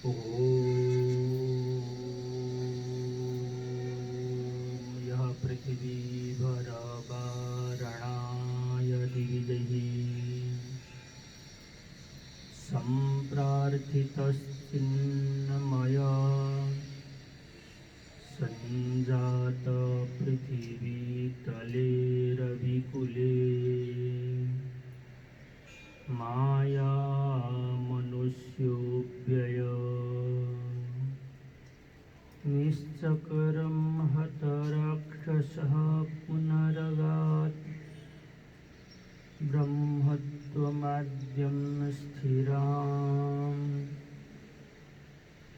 ॐ यः पृथिवीभरवारणाय दिविजैः सम्प्रार्थितश्चिन्नमया सञ्जात पृथिवीतले रविकुले माया मनुष्योऽव्यय निश्चक्रं हतराक्षसः पुनरगात् ब्रह्मत्वमाद्यं स्थिरां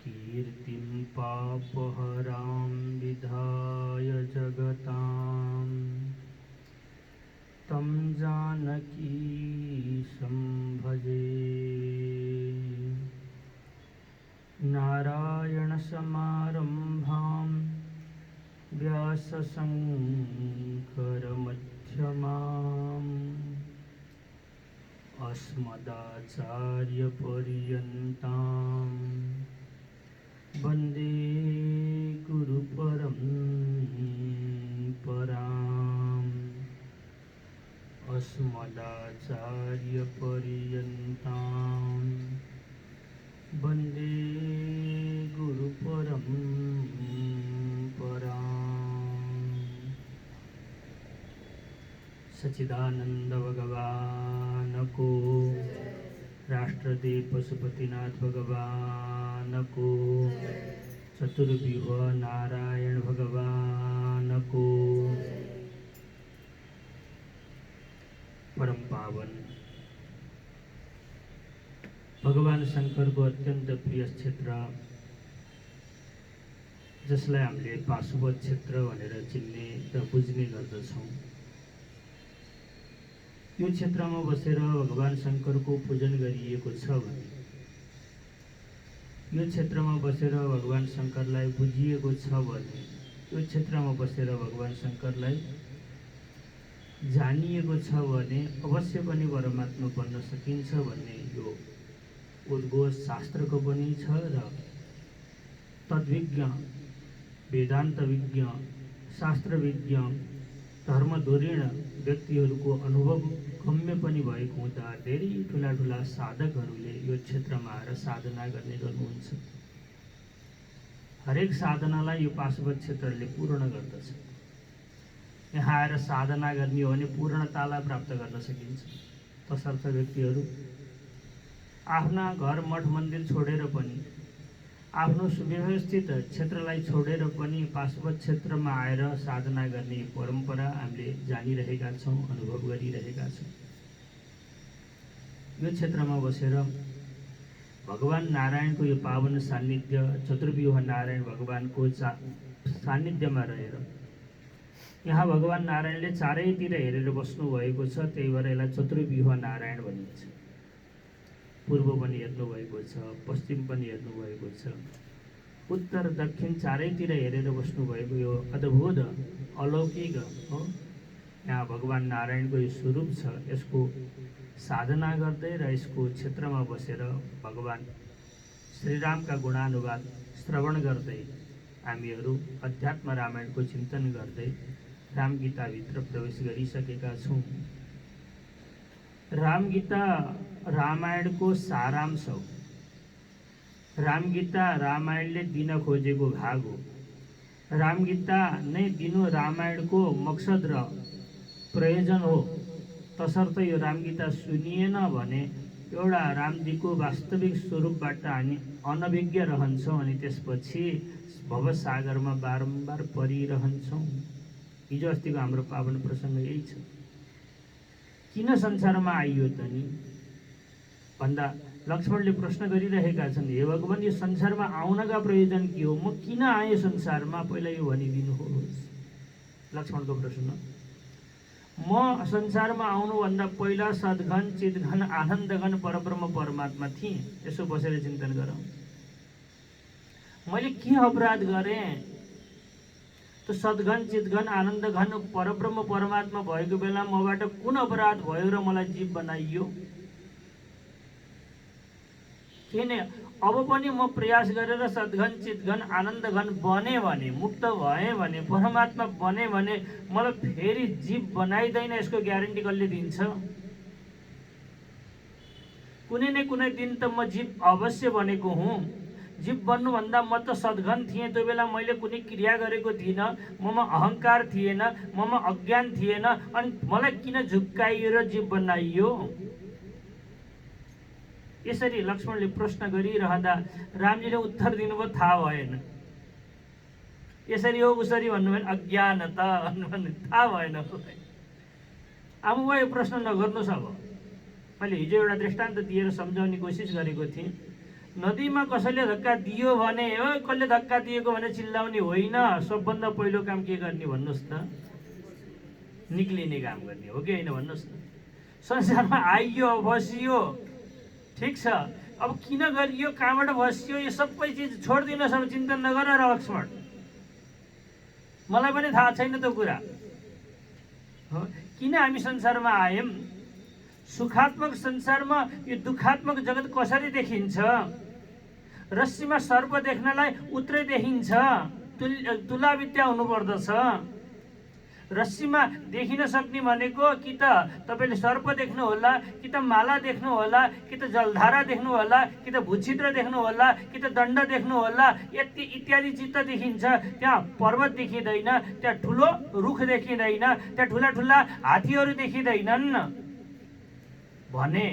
कीर्तिं पापहरां विधाय जगतां तं जानकीशं भजे। नारायणसमारम्भां व्यासशङ्करमध्यमाम् अस्मदाचार्यपर्यन्तां वन्दे गुरुपरम्पराम् अस्मदाचार्यपर्यन्तां वन्दे गुरुपरम्पराम्। सच्चिदानंद भगवान को, राष्ट्रदेव पशुपतिनाथ भगवान को, चतुर्व्यूह नारायण भगवान को। परम पावन भगवान शंकर को अत्यंत प्रिय क्षेत्र जसलाई हामीले पाशुपत क्षेत्र भनेर चिन्ने र बुझ्ने गर्दछौँ। यो क्षेत्रमा बसेर भगवान शंकरको पूजन गरिएको छ भने, यो क्षेत्रमा बसेर भगवान शंकरलाई बुझिएको छ भने, यो क्षेत्रमा बसेर भगवान शंकरलाई जानिएको छ भने अवश्य पनि परमात्मा बन्न सकिन्छ भन्ने यो उद्घोष शास्त्रको पनि छ र तद्विज्ञ वेदान्तविज्ञ शास्त्रविज्ञ धर्मधुरीण व्यक्तिहरूको अनुभव गम्य पनि भएको हुँदा धेरै ठुला ठुला साधकहरूले यो क्षेत्रमा आएर साधना गर्ने गर्नुहुन्छ। हरेक साधनालाई यो पाशुपत क्षेत्रले पूर्ण गर्दछ। यहाँ आएर साधना गर्ने हो भने पूर्णतालाई प्राप्त गर्न सकिन्छ। तसर्थ व्यक्तिहरू आफ्ना घर मठ मन्दिर छोडेर पनि, आफ्नो सुव्यवस्थित क्षेत्रलाई छोडेर पनि पाशुपत क्षेत्रमा आएर साधना गर्ने परम्परा हामीले जानिरहेका छौँ, अनुभव गरिरहेका छौँ। यो क्षेत्रमा बसेर भगवान नारायणको यो पावन सान्निध्य, चतुर्व्यूह नारायण भगवानको सान्निध्यमा रहेर यहाँ भगवान नारायणले चारैतिर हेरेर बस्नु भएको छ। त्यही भएर यसलाई चतुर्व्यूह नारायण भनिन्छ। पूर्व पनि हेर्नु भएको छ, पश्चिम पनि हेर्नु भएको छ, उत्तर दक्षिण चारैतिर हेरेर बस्नु भएको यो अद्भुत अलौकिक हो। यहाँ भगवान नारायणको यो स्वरूप छ। यसको साधना गर्दै र यसको क्षेत्रमा बसेर भगवान श्रीरामका गुणानुवाद श्रवण गर्दै हामीहरू अध्यात्म रामायणको चिन्तन गर्दै रामगीताभित्र प्रवेश गरिसकेका छौँ। रामगीता रामायणको सारांश हो। रामगीता रामायणले दिन खोजेको भाग हो। रामगीता नै दिनु रामायणको मकसद र प्रयोजन हो। तसर्थ यो रामगीता सुनिएन भने एउटा रामजीको वास्तविक स्वरूपबाट हामी अनभिज्ञ रहन्छौँ अनि त्यसपछि भवसागरमा बारम्बार परिरहन्छौँ। हिजो अस्तिको हाम्रो पावन प्रसङ्ग यही छ। किन संसारमा आइयो त नि भन्दा लक्ष्मणले प्रश्न गरिरहेका छन्, हे भगवान, यो संसारमा आउनका प्रयोजन के हो? म किन आएँ संसारमा? पहिला यो भनिदिनुहोस्। लक्ष्मणको प्रश्न। म संसारमा आउनुभन्दा पहिला सद्घन चितघन आनन्दघन परब्रह्म परमात्मा थिएँ। यसो बसेर चिन्तन गरौँ। मैले के अपराध गरेँ? तो सद्घन चितघन आनन्दघन परब्रह्म परमात्मा भएको बेला मबाट कुन अपराध भयो र मलाई जीव बनाइयो? किन अब पनि म प्रयास गरेर सद्घन चितघन आनन्दघन बने भने, मुक्त भएँ भने, परमात्मा बने भने मलाई फेरि जीव बनाइँदैन, यसको ग्यारेन्टी कसले दिन्छ? कुनै न कुनै दिन त म जीव अवश्य बनेको हुँ। जीव बन्नुभन्दा म त सद्घन थिएँ। त्यो बेला मैले कुनै क्रिया गरेको थिइनँ, ममा अहङ्कार थिएन, ममा अज्ञान थिएन, अनि मलाई किन झुक्काइयो र जीव बनाइयो? यसरी लक्ष्मणले प्रश्न गरिरहँदा रामजीले उत्तर दिनुभयो, थाहा भएन। यसरी हो उसरी भन्नुभयो, अज्ञानता भन्नुभयो, थाहा भएन। आमा यो प्रश्न नगर्नुहोस्। अब मैले हिजो एउटा दृष्टान्त दिएर सम्झाउने कोसिस गरेको थिएँ। नदीमा कसैले धक्का दियो भने, हो कसले धक्का दिएको भने चिल्लाउने होइन, सबभन्दा पहिलो काम के गर्ने भन्नुहोस् त? निक्लिने काम गर्ने हो कि होइन भन्नुहोस् न? संसारमा आइयो, बसियो, ठिक छ, अब किन गरियो, कहाँबाट बसियो, यो सबै चिज छोडिदिनुहोस्, अब चिन्तन नगर र लक्ष्मण। मलाई पनि थाहा छैन त्यो कुरा हो किन हामी संसारमा आयौँ। सुखात्मक संसारमा यो दुखात्मक जगत कसरी देखिन्छ? रस्सीमा सर्प देख्नलाई उत्रै देखिन्छ, तुला विद्या हुनुपर्दछ। रस्सीमा देखिन सक्ने भनेको कि त तपाईँले सर्प देख्नु होला, कि त माला देख्नु होला, कि त जलधारा देख्नु होला, कि त भूछिद्र देख्नु होला, कि त दण्ड देख्नु होला, यति इत्यादि चित्त देखिन्छ। त्यहाँ पर्वत देखिँदैन, त्यहाँ ठुलो रुख देखिँदैन, त्यहाँ ठुला ठुला हात्तीहरू देखिँदैनन् भने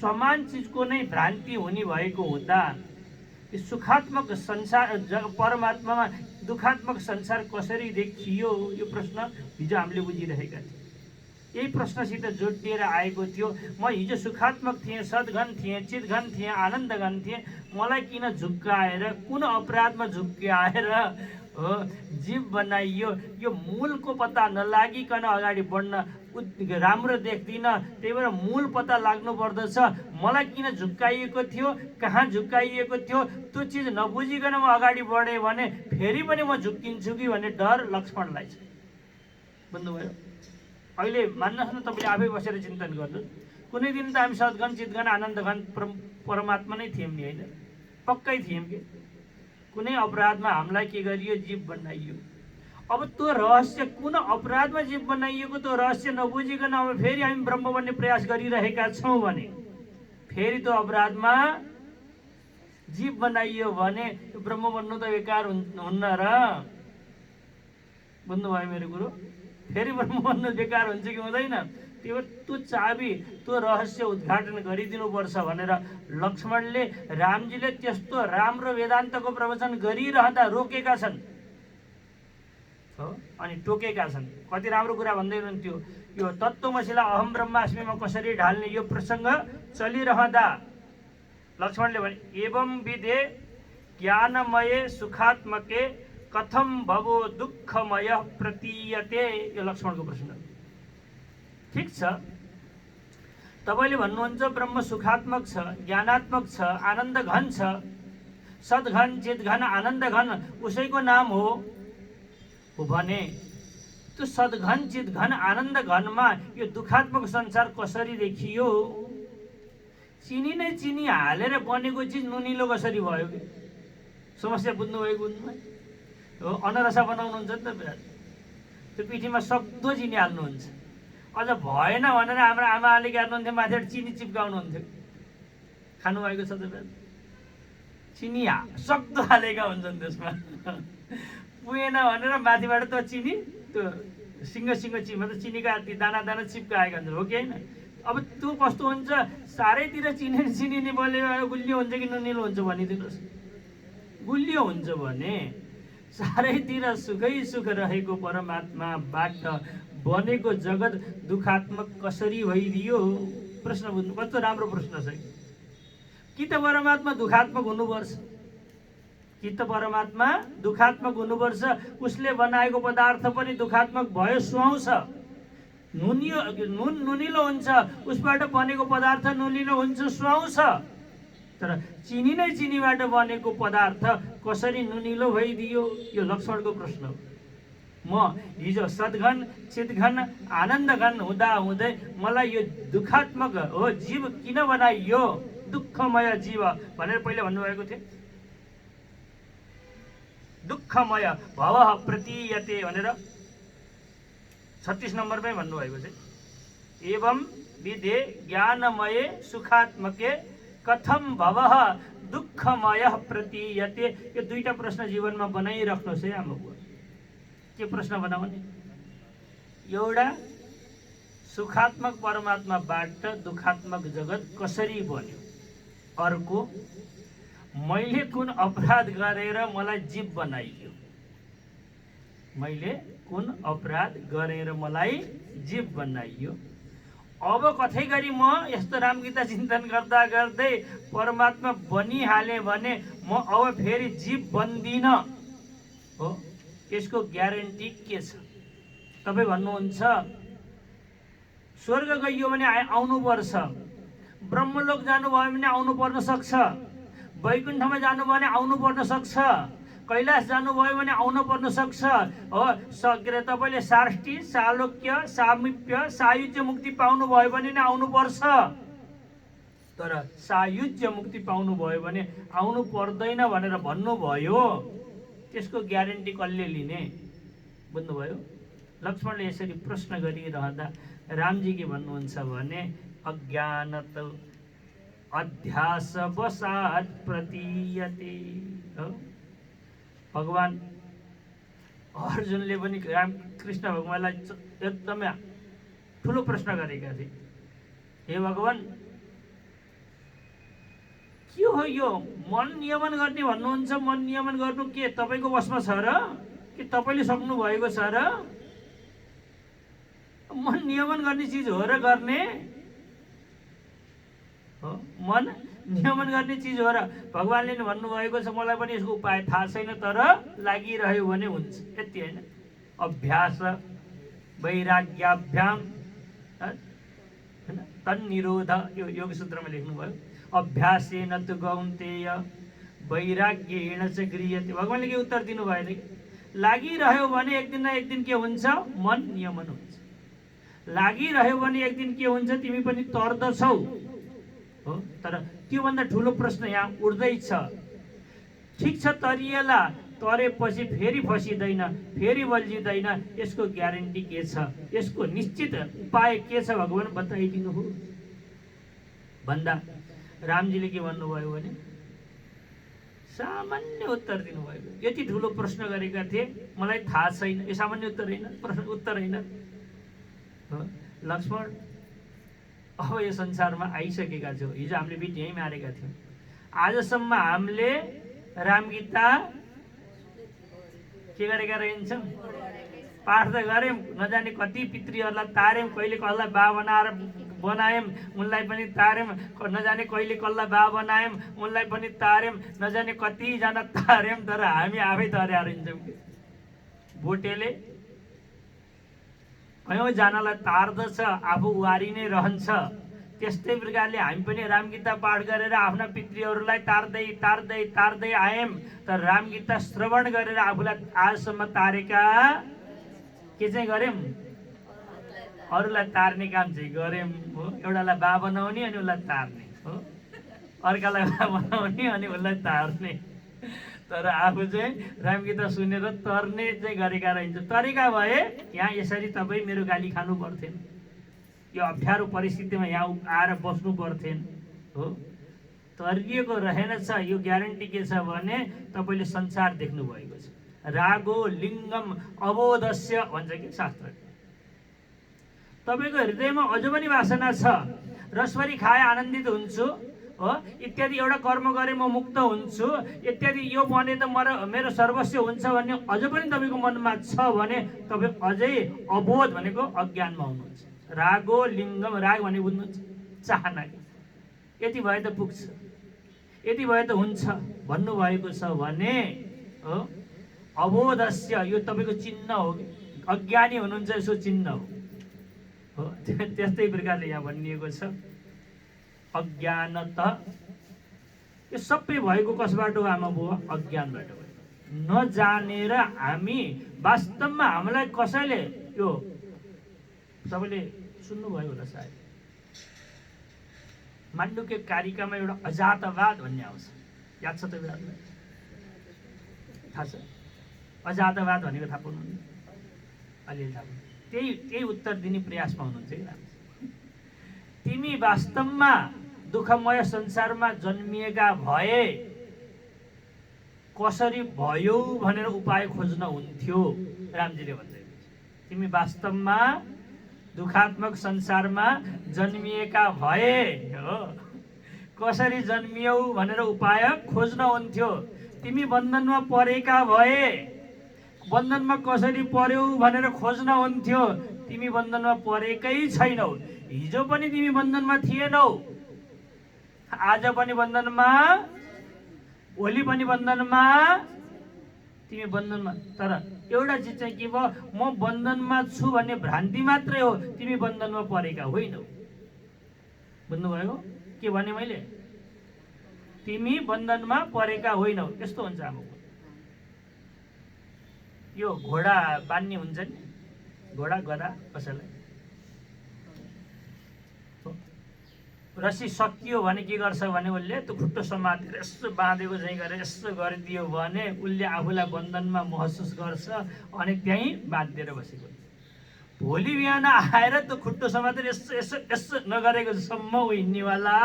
समान चिजको नै भ्रान्ति हुने भएको हुँदा सुखात्मक संसार परमात्मामा दुखात्मक संसार कसरी देखियो? यो प्रश्न हिजो हामीले बुझिरहेका थियौँ। यही प्रश्नसित जोडिएर आएको थियो। म हिजो सुखात्मक थिएँ, सद्घन थिएँ, चितघन थिएँ, आनन्दघन थिएँ, मलाई किन झुक्काएर, कुन अपराधमा झुक्काएर हो जीव बनाइयो? यो मूलको पत्ता नलागिकन अगाडि बढ्न राम्रो देख्दिनँ। त्यही भएर मूल पत्ता लाग्नु पर्दछ। मलाई किन झुक्काइएको थियो, कहाँ झुक्काइएको थियो, त्यो चिज नबुझिकन म अगाडि बढेँ भने फेरि पनि म झुक्किन्छु कि भन्ने डर लक्ष्मणलाई छ। बुझ्नुभयो? अहिले मान्नुहोस् न, तपाईँले आफै बसेर चिन्तन गर्नुहोस्। कुनै दिन त हामी सद्घन चितघन आनन्दघन परमात्मा नै थियौँ नि, होइन? पक्कै थियौँ कि कुनै अपराधमा हामीलाई के गरियो, जीव बनाइयो। अब त्यो रहस्य कुन अपराधमा जीव बनाइएको, त्यो रहस्य नबुझिकन अब फेरि हामी ब्रह्म बन्ने प्रयास गरिरहेका छौँ भने, फेरि त्यो अपराधमा जीव बनाइयो भने ब्रह्म बन्नु त बेकार हुन्न र? बुझ्नुभयो मेरो कुरो? फेरि ब्रह्म बन्नु बेकार हुन्छ कि हुँदैन? त्यही भएर त्यो चाबी, त्यो रहस्य उद्घाटन गरिदिनुपर्छ भनेर लक्ष्मणले, रामजीले त्यस्तो राम्रो वेदान्तको प्रवचन गरिरहँदा रोकेका छन् हो, अनि टोकेका छन्। कति राम्रो कुरा भन्दै हुनुहुन्थ्यो, यो तत्त्वमसीलाई अहम ब्रह्मास्मिमा कसरी ढाल्ने, यो प्रसङ्ग चलिरहँदा लक्ष्मणले भने, एवं विधे ज्ञानमये सुखात्मके कथम भवो दुःखमय प्रतीयते। यो लक्ष्मणको प्रश्न। ठिक छ, तपाईँले भन्नुहुन्छ ब्रह्म सुखात्मक छ, ज्ञानात्मक छ, आनन्द घन छ, सद्घन चितघन आनन्द घन उसैको नाम हो भने त्यो सद्घन चितघन आनन्द घनमा यो दुखात्मक संसार कसरी देखियो? चिनी नै चिनी हालेर बनेको चिज नुनिलो कसरी भयो? कि समस्या बुझ्नुभएको हो? अनरसा बनाउनुहुन्छ नि त, त्यो पिठीमा सक्दो चिनी हाल्नुहुन्छ, अझ भएन भनेर हाम्रो आमाले गर्नुहुन्थ्यो, माथिबाट चिनी चिप्काउनुहुन्थ्यो। खानुभएको छ तपाईँ? चिनी सक्दो हालेका हुन्छन् त्यसमा, पुगेन भनेर माथिबाट त्यो चिनी, त्यो सिङ्गो सिङ्गो चिजमा त चिनीका दाना दाना चिप्काएका हुन्छन्, हो कि होइन? अब त्यो कस्तो हुन्छ, सारैतिर चिनी बल्यो गुलियो हुन्छ कि नुनिलो हुन्छ भनिदिनुहोस्? गुलियो हुन्छ भने चारैतिर सुखै सुख रहेको परमात्माबाट बनेको जगत दुखात्मक कसरी भइदियो? प्रश्न बुझ्नु, कस्तो राम्रो प्रश्न छ। कि त परमात्मा दुखात्मक हुनुपर्छ, कि त परमात्मा दुखात्मक हुनुपर्छ, उसले बनाएको पदार्थ पनि दुखात्मक भयो, सुहाउँछ, नुनिलो हुन्छ, उसबाट बनेको पदार्थ नुनिलो हुन्छ, सुहाउँछ। तर चिनी नै चिनीबाट बनेको पदार्थ कसरी नुनिलो भइदियो? यो लक्ष्मणको प्रश्न हो। म हिजो सद्घन चितघन आनन्दघन हुँदा हुँदै मलाई यो दुखात्मक हो जीव किन बनाइयो? दुःखमय जीव भनेर पहिले भन्नुभएको थियो। दुःखमय भवः प्रतीयते भनेर 36 नम्बरमै भन्नुभएको छ। एवं विधे ज्ञानमये सुखात्मके कथम भवः दुःखमय प्रतीयते। यो दुईटा प्रश्न जीवनमा बनाइराख्नुहोस् है आमा बुवा। के प्रश्न बनाउने? एउटा सुखात्मक परमात्माबाट दुखात्मक जगत कसरी बन्यो? अर्को मैले कुन अपराध गरेर मलाई जीव बनाइयो? मैले कुन अपराध गरेर मलाई जीव बनाइयो? अब कतै गरी म यस्तो रामगीता चिन्तन गर्दा गर्दै परमात्मा बनिहालेँ भने म अब फेरि जीव बन्दिन हो, यसको ग्यारेन्टी के छ? तपाईँ भन्नुहुन्छ स्वर्ग गइयो भने आउनुपर्छ, ब्रह्मलोक जानुभयो भने आउनु पर्न सक्छ, वैकुण्ठमा जानुभयो भने आउनु पर्न सक्छ, कैलाश जानुभयो भने आउनु पर्न सक्छ हो। के अरे तपाईँले साष्टी, सालोक्य, सामिप्य, सायुज्य मुक्ति पाउनु भयो भने नै आउनु पर्छ। तर सायुज्य मुक्ति पाउनु भयो भने आउनु पर्दैन भनेर भन्नुभयो, त्यसको ग्यारेन्टी कसले लिने? बुझ्नुभयो? लक्ष्मणले यसरी प्रश्न गरिरहँदा रामजी के भन्नुहुन्छ भने अज्ञानत अध्यासवशात् प्रतीयते हो। भगवान अर्जुनले पनि कृष्ण भगवानलाई एकदमै ठुलो प्रश्न गरेका थिए। हे भगवान, के हो यो मन नियमन गर्ने भन्नुहुन्छ? मन नियमन गर्नु के तपाईँको वशमा छ र? के तपाईँले सक्नु भएको छ र? मन नियमन गर्ने चिज हो र गर्ने हो? मन नियमन गर्ने चिज हो र? भगवानले नि भन्नुभएको छ मलाई पनि यसको उपाय थाहा छैन, तर लागिरह्यो भने हुन्छ, यति होइन? अभ्यास वैराग्याभ्याम तन्निरोध, यो योग सूत्रमा लेख्नुभयो। अभ्यासेन तु कौन्तेय वैराग्येण च गृह्यते। भगवानले के उत्तर दिनुभयो? लागिरह्यो भने एक दिन न एक दिन के हुन्छ? मन नियमन हुन्छ। लागिरह्यो भने एक दिन के हुन्छ? तिमी पनि तर्दछौ हो। तर त्योभन्दा ठुलो प्रश्न यहाँ उठ्दैछ। ठिक छ तरिएला, तरेपछि फेरि फसिँदैन, फेरि बल्झिँदैन, यसको ग्यारेन्टी के छ? यसको निश्चित उपाय के छ? भगवान बताइदिनु हो भन्दा रामजीले के भन्नुभयो भने सामान्य उत्तर दिनुभयो। यति ठुलो प्रश्न गरेका थिए, मलाई थाहा छैन। यो सामान्य उत्तर होइन, प्रश्न उत्तर होइन। लक्ष्मण अब यो संसारमा आइसकेका छौँ। हिजो हामीले बिट यहीँ मारेका थियौँ। आजसम्म हामीले रामगीता के गरेका रहन्छौँ? पाठ त गऱ्यौँ, नजाने कति पितृहरूलाई तार्यौँ, कहिले कसलाई बा बनाएर बनायौँ, उनलाई पनि तार्यौँ, नजाने कहिले कसलाई बा बनायौँ, उनलाई पनि तार्यौँ, नजाने कतिजना तार्यौँ, तर हामी आफै तर्या रहन्छौँ। भोटेले कयौँजनालाई तार्दछ, आफू वारी नै रहन्छ। त्यस्तै प्रकारले हामी पनि रामगीता पाठ गरेर आफ्ना पितृहरूलाई तार्दै तार्दै तार्दै आयौँ, तर रामगीता श्रवण गरेर आफूलाई आजसम्म तारेका के चाहिँ गऱ्यौँ? अरूलाई तार्ने काम चाहिँ गऱ्यौँ हो। एउटालाई बा बनाउने अनि उसलाई तार्ने हो, अर्कालाई बा बनाउने अनि उसलाई तार्ने, तर आफू चाहिँ रामगीता सुनेर तर्ने चाहिँ गरेका रहन्छ। तरिका भए यहाँ यसरी तपाईँ मेरो गाली खानु पर्थेन, यो अप्ठ्यारो परिस्थितिमा यहाँ आएर बस्नु पर्थेन हो। तरिएको रहेनछ। यो ग्यारेन्टी के छ भने तपाईँले संसार देख्नु भएको छ। रागो लिङ्गम अबोधस्य भन्छ कि शास्त्र। तपाईँको हृदयमा अझ पनि वासना छ, रसभरी खाए आनन्दित हुन्छु हो, इत्यादि एउटा कर्म गरे म मुक्त हुन्छु, इत्यादि यो भने त मेरो सर्वस्व हुन्छ भन्ने अझ पनि तपाईँको मनमा छ भने तपाईँ अझै अबोध भनेको अज्ञानमा हुनुहुन्छ। रागो लिङ्गम, राग भने बुझ्नुहुन्छ चाहना, यति भए त पुग्छ, यति भए त हुन्छ भन्नुभएको छ भने हो। अबोधस्य यो तपाईँको चिन्ह हो, अज्ञानी हुनुहुन्छ यसो चिन्ह हो। त्यस्तै प्रकारले यहाँ भनिएको छ अज्ञानत। यो सबै भएको कसबाट हो आमा बुवा? अज्ञानबाट हो। नजानेर हामी वास्तवमा हामीलाई कसैले, यो सबैले सुन्नुभयो होला सायद, माण्डुक्य कारिकामा एउटा अजातवाद भन्ने आउँछ, याद छ त बेलालाई? थाहा छ? अजातवाद भनेको थाहा पाउनुहुन्न? अलिअलि थाहा पाउनु। त्यही उत्तर दिने प्रयासमा हुनुहुन्छ कि राम? तिमी वास्तवमा दुःखमय संसारमा जन्मिएका भए कसरी भयो भनेर उपाय खोज्न हुन्थ्यो, रामजीले भन्दै। तिमी वास्तवमा दुखात्मक संसारमा जन्मिएका भए हो, कसरी जन्मियौ भनेर उपाय खोज्न हुन्थ्यो। तिमी बन्धनमा परेका भए बन्धनमा कसरी पर्यौ भनेर खोज्न हुन्थ्यो। तिमी बन्धनमा परेकै छैनौ। हिजो पनि तिमी बन्धनमा थिएनौ, आज पनि बन्धनमा, भोलि पनि बन्धनमा, तिमी बन्धनमा। तर एउटा चिज चाहिँ के भयो, म बन्धनमा छु भन्ने भ्रान्ति मात्रै हो, तिमी बन्धनमा परेका होइनौ। बुझ्नुभयो के भने मैले? तिमी बन्धनमा परेका होइनौ। यस्तो हुन्छ आमाको। यो घोडा बान्ने हुन्छ नि, घोडा गधा कसैलाई रस्सी सकियो भने के गर्छ भने उसले त्यो खुट्टो समातेर यसो बाँधेको चाहिँ गरेर यसो गरिदियो भने उसले आफूलाई बन्धनमा महसुस गर्छ अनि त्यहीँ बाँधिदिएर बसेको। भोलि बिहान आएर त्यो खुट्टो समातेर यसो यसो यसो नगरेको सम्म ऊ हिँड्नेवाला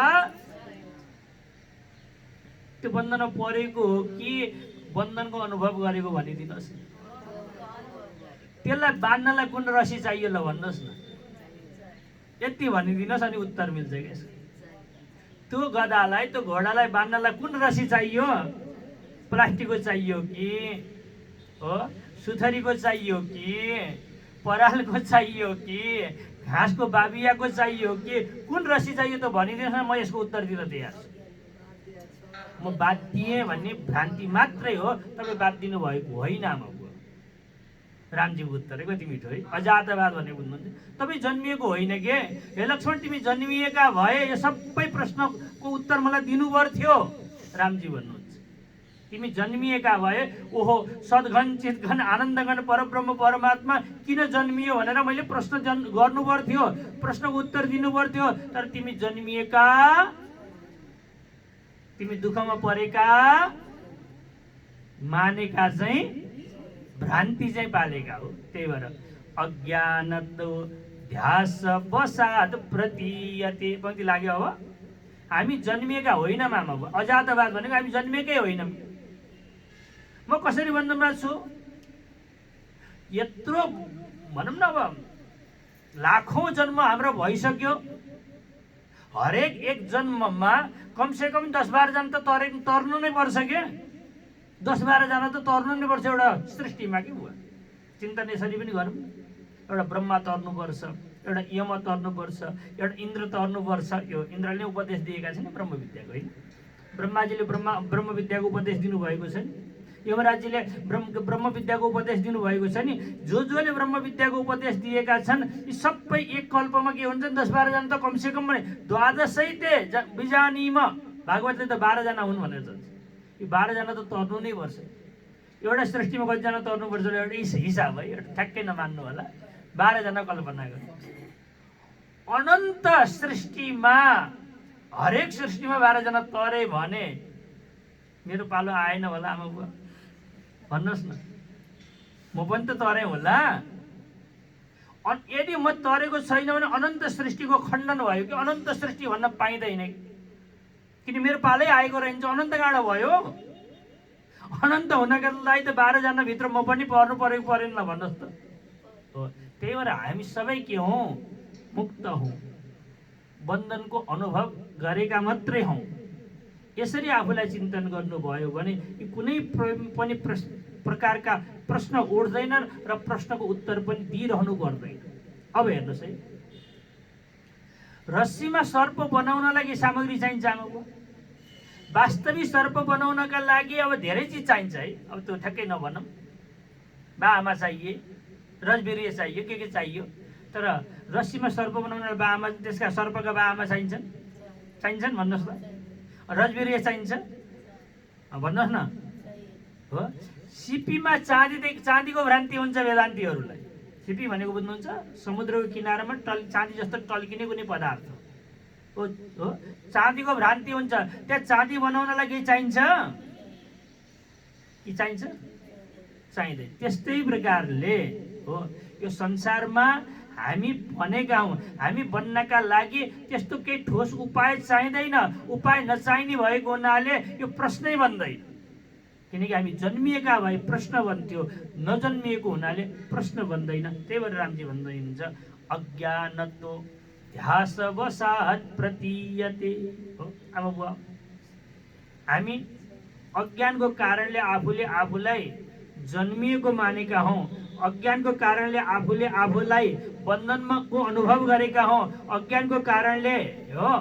त्यो बन्धनमा परेको हो कि बन्धनको अनुभव गरेको भनिदिनुहोस्। त्यसलाई बाँध्नलाई कुन रस्सी चाहियो ल भन्नुहोस् न, यति भनिदिनुहोस् अनि उत्तर मिल्छ क्या। त्यो गधालाई त्यो घोडालाई बाँध्नलाई कुन रस्सी चाहियो? प्लास्टिकको चाहियो कि हो, सुथरीको चाहियो कि परालको चाहियो कि घाँसको बाबियाको चाहियो कि कुन रस्सी चाहियो त भनिदिनुहोस् न, म यसको उत्तर दिन तयार छु। म बात दिएँ भन्ने भ्रान्ति मात्रै हो, तपाईँ बात दिनुभएको होइन आमाको। रामजीको उत्तर कति मिठो है। अजातवाद भनेको बुझ्नुहुन्छ? तपाईँ जन्मिएको होइन के? हे लक्ष्मण, तिमी जन्मिएका भए यो सबै प्रश्नको उत्तर मलाई दिनुपर्थ्यो, रामजी भन्नुहुन्छ। तिमी जन्मिएका भए ओहो सद्घन चितघन आनन्दघन परब्रह्म परमात्मा किन जन्मियो भनेर मैले प्रश्न गर्नु पर्थ्यो, प्रश्नको उत्तर दिनु पर्थ्यो। तर तिमी जन्मिएका, तिमी दुःखमा परेका मानेका चाहिँ भ्रान्ति चाहिँ पालेका हो। त्यही भएर अज्ञानतो ध्यास बसाद प्रतीयते पंक्ति लाग्यो। अब हामी जन्मिएका होइनौँ आमा। अजातवाद भनेको हामी जन्मिएकै होइनौँ। म कसरी बन्धनमा छु? यत्रो भनौँ न, अब लाखौँ जन्म हाम्रो भइसक्यो। हरेक एक जन्ममा कमसेकम 10-12 जना त तर्नु नै पर्छ क्या। 10-12 जना त तर्नु नै पर्छ एउटा सृष्टिमा कि बुवा। चिन्तन यसरी पनि गरौँ। एउटा ब्रह्मा तर्नुपर्छ, एउटा यम तर्नुपर्छ, एउटा इन्द्र तर्नुपर्छ। यो इन्द्रले उपदेश दिएका छन् ब्रह्म विद्याको, होइन? ब्रह्माजीले ब्रह्म विद्याको उपदेश दिनुभएको छ नि। यमराजीले ब्रह्म विद्याको उपदेश दिनुभएको छ नि। जसले ब्रह्म विद्याको उपदेश दिएका छन् यी सबै एक कल्पमा के हुन्छन्? 10-12 जना त कमसेकम भने द्वादशैते बिजानीम, भागवतले त 12 जना हुन् भनेर भन्छ। यो 12 जना त तर्नु नै पर्छ। एउटा सृष्टिमा कतिजना तर्नुपर्छ एउटा हिसाब है, एउटा ठ्याक्कै नमान्नु होला। 12 जना कल्पना गर्नु। अनन्त सृष्टिमा हरेक सृष्टिमा 12 जना तरे भने मेरो पालो आएन होला आमा बुवा? भन्नुहोस् न, म पनि त तरेँ होला। यदि म तरेको छैन भने अनन्त सृष्टिको खण्डन भयो कि अनन्त सृष्टि भन्न पाइँदैन। किन मेरो पालै आएको रहन्छ, अनन्त गाडा भयो। अनन्त हुनका लागि त 12 जना भित्र म पनि पर्नु परेको परेन भन्नुहोस् त। हो, त्यही भएर हामी सबै के हौँ? मुक्त हौँ, बन्धनको अनुभव गरेका मात्रै हौँ। यसरी आफूलाई चिन्तन गर्नुभयो भने कुनै पनि प्रकारका प्रश्न उठ्दैनन् र प्रश्नको उत्तर पनि दिइरहनु पर्दैन। अब हेर्नुहोस् है, रस्सीमा सर्प बनाउनलाई के सामग्री चाहिन्छ आमाको? वास्तविक सर्प बनाउनका लागि अब धेरै चिज चाहिन्छ है। अब त्यो ठ्याक्कै नभनौँ, बाआमा चाहिए, रजबिरिय चाहियो, के चाहियो। तर रस्सीमा सर्प बनाउन बाआमा, त्यसका सर्पका बाआमा चाहिन्छन् भन्नुहोस् त। रजबिरिय चाहिन्छ भन्नुहोस् न। हो, सिपीमा चाँदीको भ्रान्ति हुन्छ वेदान्तीहरूलाई। सिपी भनेको बुझ्नुहुन्छ? समुद्रको किनारामा चाँदी जस्तो टल्किने कुनै पदार्थ। हो हो चाँदीको भ्रान्ति हुन्छ। त्यहाँ चाँदी बनाउनलाई केही चाहिन्छ कि चाहिन्छ? चाहिँदैन। त्यस्तै प्रकारले हो यो संसारमा हामी बनेका हौँ, हामी बन्नका लागि त्यस्तो केही ठोस उपाय चाहिँदैन। उपाय नचाहिने भएको हुनाले यो प्रश्नै बन्दैन। किनकि हामी जन्मिएका भए प्रश्न बन्थ्यो, नजन्मिएको हुनाले प्रश्न बन्दैन। त्यही भएर रामजी भन्दै हुनुहुन्छ अज्ञानतो ध्यासवशात् प्रतीयते। हो आमा बुवा, हामी अज्ञानको कारणले आफूले आफूलाई जन्मिएको मानेका हौँ। अज्ञानको कारणले आफूले आफूलाई बन्धनमा को अनुभव गरेका हौँ। अज्ञानको कारणले हो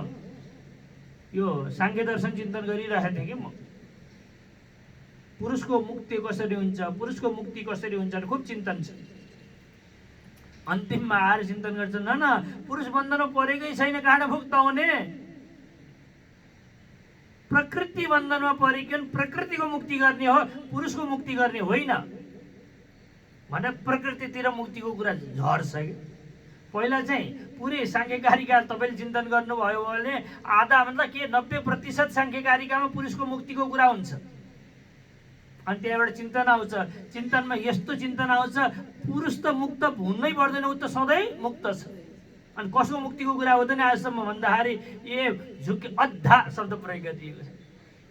यो सांख्य दर्शन चिन्तन गरिरहेको थिएँ कि म। पुरुषको मुक्ति कसरी हुन्छ, पुरुषको मुक्ति कसरी हुन्छ खुब चिन्तन छ। अन्तिममा आएर चिन्तन गर्छ न पुरुष बन्धनमा परेकै छैन, कहाँ मुक्त हुने? प्रकृति बन्धनमा परेको प्रकृतिको मुक्ति गर्ने हो, पुरुषको मुक्ति गर्ने होइन भने प्रकृतितिर मुक्तिको कुरा झर्छ कि। पहिला चाहिँ पुरै सांख्यकारिका तपाईँले चिन्तन गर्नुभयो भने आधा भन्दा के 90% सांख्यकारिकामा पुरुषको मुक्तिको कुरा हुन्छ। अनि त्यहाँबाट चिन्तन आउँछ, चिन्तनमा यस्तो चिन्तन आउँछ पुरुष त मुक्त हुनै पर्दैन, ऊ त सधैँ मुक्त छ। अनि कसको मुक्तिको कुरा हुँदैन आजसम्म भन्दाखेरि अद्धा शब्द प्रयोग गरिएको छ।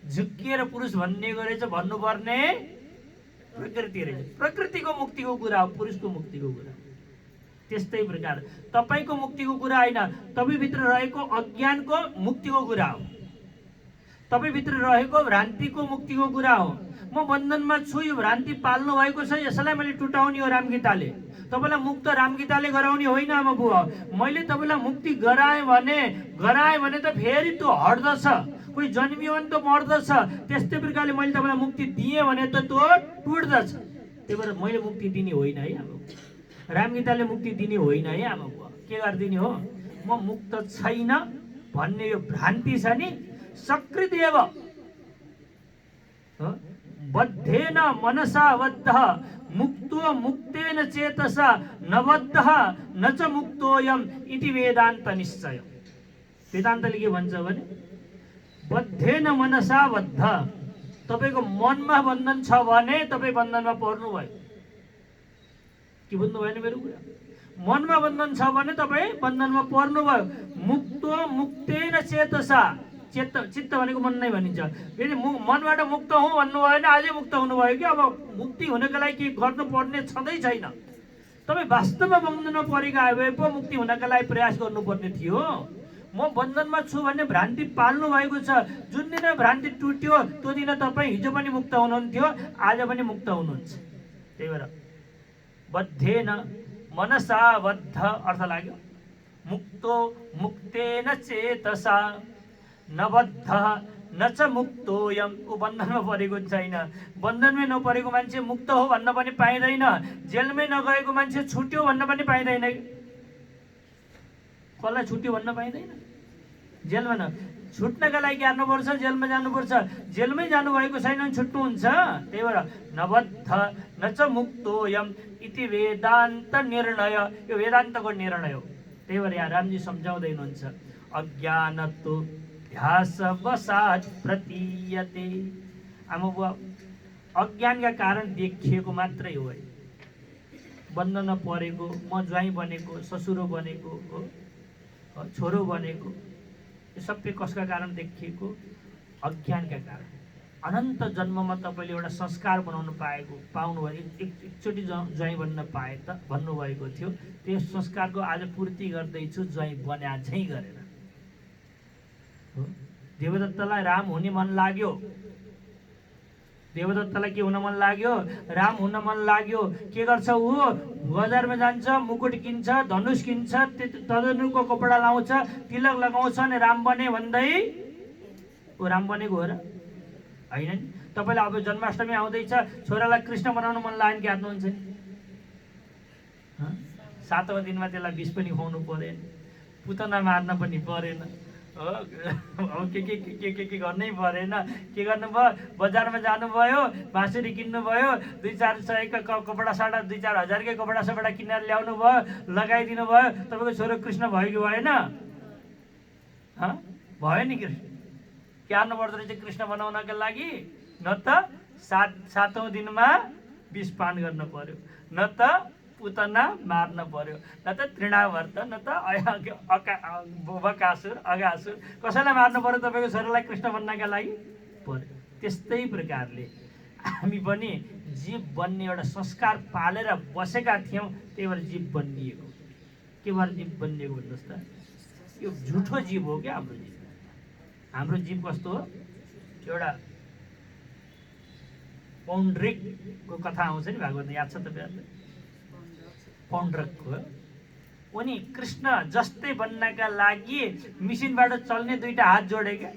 झुक्किएर पुरुष भनिएको रहेछ, भन्नुपर्ने प्रकृति रहेछ। प्रकृतिको मुक्तिको कुरा हो, पुरुषको मुक्तिको कुरा। त्यस्तै प्रकार तपाईँको मुक्तिको कुरा होइन, तपाईँभित्र रहेको अज्ञानको मुक्तिको कुरा हो, तपाईँभित्र रहेको भ्रान्तिको मुक्तिको कुरा हो। म बन्धनमा छु, यो भ्रान्ति पाल्नु भएको छ, यसलाई मैले टुटाउने हो रामगीताले। तपाईँलाई मुक्त रामगीताले गराउने होइन आमा बुवा। मैले तपाईँलाई मुक्ति गराएँ भने त फेरि त्यो हट्दछ, कोही जन्मियो भने त मर्दछ। त्यस्तै प्रकारले मैले तपाईँलाई मुक्ति दिएँ भने त त्यो टुट्दछ। त्यही भएर मैले मुक्ति दिने होइन है आमा बुवा, रामगीताले मुक्ति दिने होइन है आमा बुवा। के गरिदिने हो? म मुक्त छैन भन्ने यो भ्रान्ति छ नि, सकृदेव बद्धेन मनसा बद्धः मुक्तो मुक्तेन चेतसा न बद्धः न च मुक्तोयम इति वेदान्त निश्चय। वेदान्तले के भन्छ भने बद्धेन मनसा बद्ध, तपाईँको मनमा बन्धन छ भने तपाईँ बन्धनमा पर्नु भयो। के बुझ्नु भएन मेरो कुरा? मनमा बन्धन छ भने तपाईँ बन्धनमा पर्नु भयो। मुक्तो मुक्तेन चेतसा, चित्त भनेको मन नै भनिन्छ। यदि मनबाट मुक्त हुँ भन्नुभयो भने आजै मुक्त हुनुभयो कि अब मुक्ति हुनको लागि के गर्नुपर्ने छँदै छैन। तपाईँ वास्तवमा बन्धनमा परेका भए पो मुक्ति हुनका लागि प्रयास गर्नुपर्ने थियो। म बन्धनमा छु भन्ने भ्रान्ति पाल्नु भएको छ। जुन दिन भ्रान्ति टुट्यो त्यो दिन तपाईँ हिजो पनि मुक्त हुनुहुन्थ्यो, आज पनि मुक्त हुनुहुन्छ। त्यही भएर बद्धेन मनसा बद्ध अर्थ लाग्यो मुक्तो मुक्तेन चेतसा न बद्ध न च मुक्तोयम। ऊ बन्धनमा परेको छैन। बन्धनमै नपरेको मान्छे मुक्त हो भन्न पनि पाइँदैन। जेलमै नगएको मान्छे छुट्यो भन्न पनि पाइँदैन। कसलाई छुट्यो भन्न पाइँदैन? जेलमा छुट्नका लागि जानुपर्छ, जेलमा जानुपर्छ। जेलमै जानुभएको छैन भने छुट्नुहुन्छ। त्यही भएर न बद्ध न च मुक्तोयम इति वेदान्त निर्णय। यो वेदान्तको निर्णय हो। त्यही भएर यहाँ रामजी सम्झाउँदै हुनुहुन्छ अज्ञानतो ध्यासवशात् प्रतीयते। आमा बुवा, अज्ञानका कारण देखिएको मात्रै हो है। बन्धनमा परेको, म ज्वाइँ बनेको, ससुरो बनेको हो, छोरो बनेको, यो सबै कसका कारण देखिएको? अज्ञानका कारण। अनन्त जन्ममा तपाईँले एउटा संस्कार बनाउनु पाउनुभयो। एकचोटि ज्वाइँ बन्न पाए त भन्नुभएको थियो, त्यो संस्कारको आज पूर्ति गर्दैछु ज्वाइँ बन्या झैँ गरेर। देवदत्तलाई राम हुने मन लाग्यो, देवदत्तलाई के हुन मन लाग्यो? राम हुन मन लाग्यो। के गर्छ ऊ? बजारमा जान्छ, मुकुट किन्छ, धनुष किन्छ, तदनुको कपडा लाउँछ, तिलक लगाउँछ अनि राम बने भन्दै ऊ राम बनेको हो र? होइन नि। तपाईँलाई अब जन्माष्टमी आउँदैछ, छोरालाई कृष्ण बनाउनु मन लाग्यो कि हात्नुहुन्छ नि? 7औं दिनमा त्यसलाई विष पनि खुवाउनु परेन, पुतना मार्न पनि परेन, अब के गर्नै परेन। के गर्नुभयो? बजारमा जानुभयो, बाँसुरी किन्नुभयो, 2-4 सयका कपडा साडा, 2-4 हजारकै कपडा सपडा किनेर ल्याउनु भयो, लगाइदिनु भयो। तपाईँको छोरो कृष्ण भयो कि भएन? भयो नि कृष्ण के हार्नु पर्दो रहेछ कृष्ण बनाउनका लागि न त सातौं दिनमा विष पान गर्न पर्यो न त पुतना मार्न पर्यो न त तृणावर्त न त बकासुर अगासुर कसैलाई मार्नु पर्यो तपाईँको छोरालाई कृष्ण बन्नका लागि पर्यो। त्यस्तै प्रकारले हामी पनि जीव बन्ने एउटा संस्कार पालेर बसेका थियौँ त्यही भएर जीव बनिएको। के भएर जीव बनिएको भन्नुहोस् त यो झुठो जीव हो क्या हाम्रो जीव। हाम्रो जीव कस्तो हो एउटा पौण्ड्रिकको कथा आउँछ नि भागवतमा याद छ तपाईँहरूलाई पौण्ड्रकको उनी कृष्ण जस्तै बन्नका लागि मिसिनबाट चल्ने दुईटा हात जोडे क्या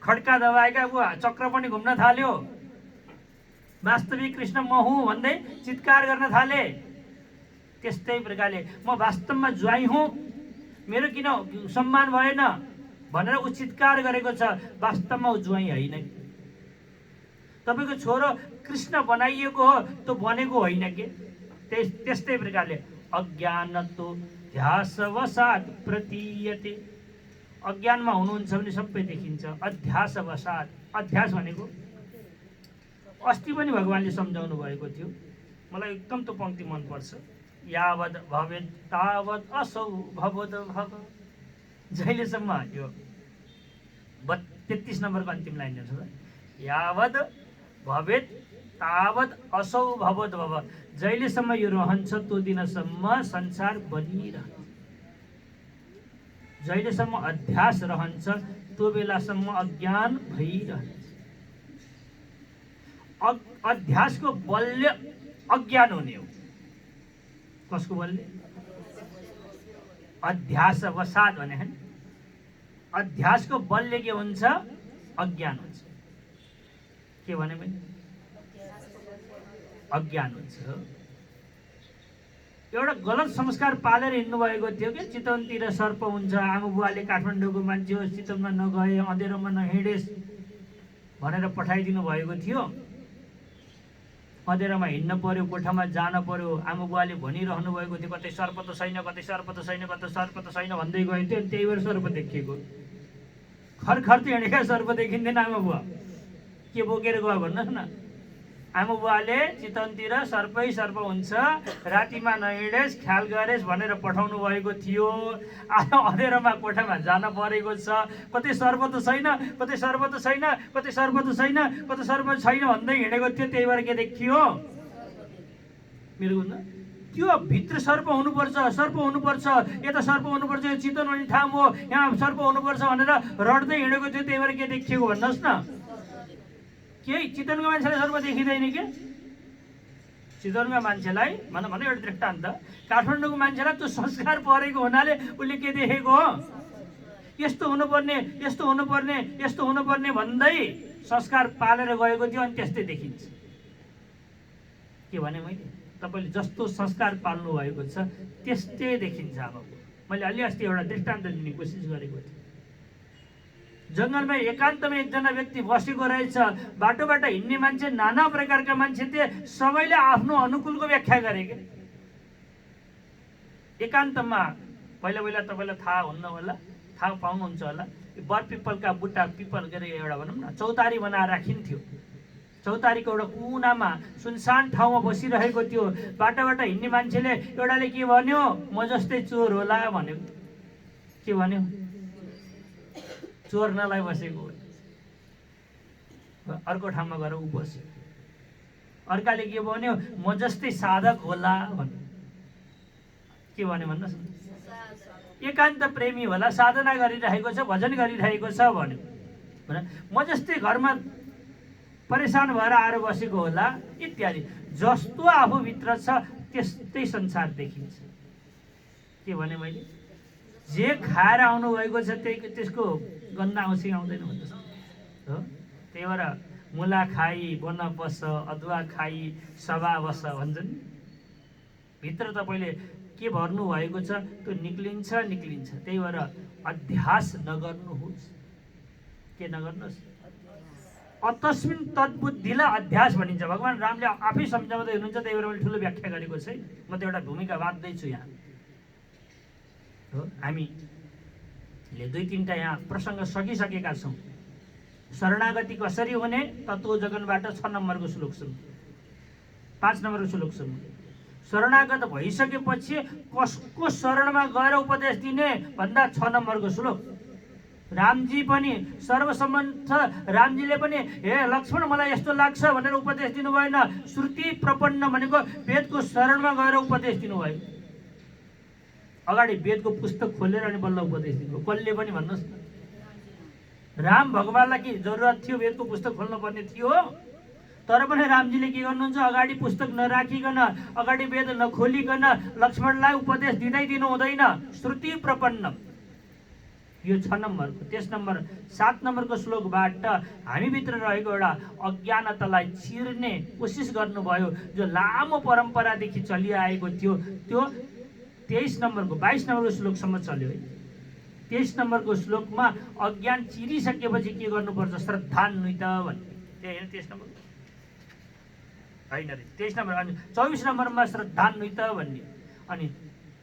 खड्का दबाएका ऊ चक्र पनि घुम्न थाल्यो वास्तविक कृष्ण म हुँ भन्दै चित्कार गर्न थाले। त्यस्तै प्रकारले म वास्तवमा ज्वाइँ हुँ मेरो किन सम्मान भएन भनेर ऊ चित्कार गरेको छ वास्तवमा ऊ ज्वाइँ होइन। तपाईँको छोरो कृष्ण बनाइएको हो त्यो बनेको होइन के। त्यस्तै प्रकारले अज्ञानतो ध्यासवशात् प्रतीयते अज्ञानमा हुनुहुन्छ भने सबै देखिन्छ। अध्यासवशात् अध्यास भनेको अस्ति पनि भगवानले सम्झाउनु भएको थियो मलाई एकदम त्यो पंक्ति मनपर्छ यावद् भवेत् तावत् असौ भवद भव जहिलेसम्म यो 33 नम्बरको अन्तिम लाइन छ यावद् भवेत् तावत् असौ भवद भव जहिलेसम्म यो रहन्छ त्यो दिनसम्म संसार बनिरहन्छ। जहिलेसम्म अध्यास रहन्छ त्यो बेलासम्म अज्ञान भइरहन्छ। अध्यासको बलले अज्ञान हुने हो। कसको बलले अध्यासवशात् भने अध्यासको बलले के हुन्छ अज्ञान हुन्छ। के भने अज्ञान हुन्छ। एउटा गलत संस्कार पालेर हिँड्नु भएको थियो कि चितवनतिर सर्प हुन्छ आमा बुवाले काठमाडौँको मान्छे हो चितवनमा नगए अँधेरोमा नहिँडेस् भनेर पठाइदिनु भएको थियो। अँधेरोमा हिँड्न पर्यो कोठामा जान पर्यो आमा बुवाले भनिरहनु भएको थियो कतै सर्प त छैन कतै सर्प त छैन कतै सर्प त छैन भन्दै गएको थियो। त्यही भएर सर्प देखिएको खरखर त हिँडेका सर्प देखिँदैन। आमा बुवा के बोकेर गयो भन्नुहोस् न। आमा बुवाले चितवनतिर सर्पै सर्प हुन्छ रातिमा नहिँडेस् ख्याल गरेस् भनेर पठाउनु भएको थियो। अँधेरोमा कोठामा जान परेको छ कतै सर्प त छैन कतै सर्प त छैन कतै सर्प त छैन कतै सर्प छैन भन्दै हिँडेको थियो। त्यही भएर के देखियो मेरो त्यो भित्र सर्प हुनुपर्छ यता सर्प हुनुपर्छ यो चितवन भन्ने ठाउँ हो यहाँ सर्प हुनुपर्छ भनेर रड्दै हिँडेको थियो। त्यही भएर के देखिएको भन्नुहोस् न। केही चितवनको मान्छेलाई सर्प देखिँदैन के। चितवनका मान्छेलाई भनौँ एउटा दृष्टान्त काठमाडौँको मान्छेलाई त्यो संस्कार परेको हुनाले उसले के देखेको हो यस्तो हुनुपर्ने यस्तो हुनुपर्ने यस्तो हुनुपर्ने भन्दै संस्कार पालेर गएको थियो अनि त्यस्तै देखिन्छ। के भने मैले तपाईँले जस्तो संस्कार पाल्नु भएको छ त्यस्तै देखिन्छ। अब मैले अलि अस्ति एउटा दृष्टान्त दिने कोसिस गरेको थिएँ। जङ्गलमा एकान्तमा एकजना व्यक्ति बसेको रहेछ बाटोबाट हिँड्ने मान्छे नाना प्रकारका मान्छे थिए सबैले आफ्नो अनुकूलको व्याख्या गरे के। एकान्तमा पहिला पहिला तपाईँलाई थाहा हुन्न होला थाहा पाउनुहुन्छ होला बर पिपलका बुट्टा पिपल के अरे एउटा भनौँ न चौतारी बनाएर राखिन्थ्यो। चौतारीको एउटा कुनामा सुनसान ठाउँमा बसिरहेको थियो। बाटोबाट हिँड्ने मान्छेले एउटाले के भन्यो म जस्तै चोर होला भन्यो। के भन्यो चोर्नलाई बसेको हो। अर्को ठाउँमा गएर ऊ बस्यो। अर्काले के भन्यो म जस्तै साधक होला भन्यो। के भन्यो भन्नुहोस् न। एकान्त प्रेमी होला साधना गरिरहेको छ भजन गरिरहेको छ भन्यो। म जस्तै घरमा परेशान भएर आएर बसेको होला इत्यादि। जस्तो आफूभित्र छ त्यस्तै संसार देखिन्छ। के भने मैले जे खाएर आउनु भएको छ त्यही त्यसको गन्ध आउँछ आउँदैन भन्नुहोस् हो। त्यही भएर मुला खाई बन बस अदुवा खाई सभा बस भन्छन्। भित्र तपाईँले के भर्नु भएको छ त्यो निक्लिन्छ। त्यही भएर अध्यास नगर्नुहोस्। के नगर्नुहोस् अतस्मिन् तद्बुद्धिलाई अध्यास भनिन्छ। भगवान् रामले आफै सम्झाउँदै हुनुहुन्छ। त्यही भएर मैले ठुलो व्याख्या गरेको छैन म त एउटा भूमिका बाँध्दैछु यहाँ हो। हामी दुई तीनटा यहाँ प्रसङ्ग सकिसकेका छौँ। शरणागति कसरी हुने तत्त्व जगनबाट 6 नम्बरको श्लोक सुन, 5 नम्बरको श्लोक सुन। शरणागत भइसकेपछि कसको शरणमा गएर उपदेश दिने भन्दा 6 नम्बरको श्लोक। रामजी पनि सर्वसम्मत रामजीले पनि हे लक्ष्मण मलाई यस्तो लाग्छ भनेर उपदेश दिनु भएन। श्रुति प्रपन्न भनेको वेदको शरणमा गएर उपदेश दिनुभयो। अगाडि वेदको पुस्तक खोलेर अनि बल्ल उपदेश दिनुभयो। कसले पनि भन्नुहोस् न, राम भगवानलाई के जरुरत थियो वेदको पुस्तक खोल्नु पर्ने थियो? तर पनि रामजीले के गर्नुहुन्छ, अगाडि पुस्तक नराखिकन, अगाडि वेद नखोलिकन लक्ष्मणलाई उपदेश दिँदै दिनु हुँदैन। श्रुति प्रपन्न यो 6 नम्बरको। 7 नम्बरको श्लोकबाट हामीभित्र रहेको एउटा अज्ञानतालाई चिर्ने कोसिस गर्नुभयो, जो लामो परम्परादेखि चलिआएको थियो। त्यो 22 नम्बरको श्लोकसम्म चल्यो है। 23 नम्बरको श्लोकमा अज्ञान चिरिसकेपछि के गर्नुपर्छ, श्रद्धान्वित भन्ने। त्यही होइन 23 नम्बर होइन रे, 23 नम्बर। अनि 24 नम्बरमा श्रद्धान्वित भन्ने। अनि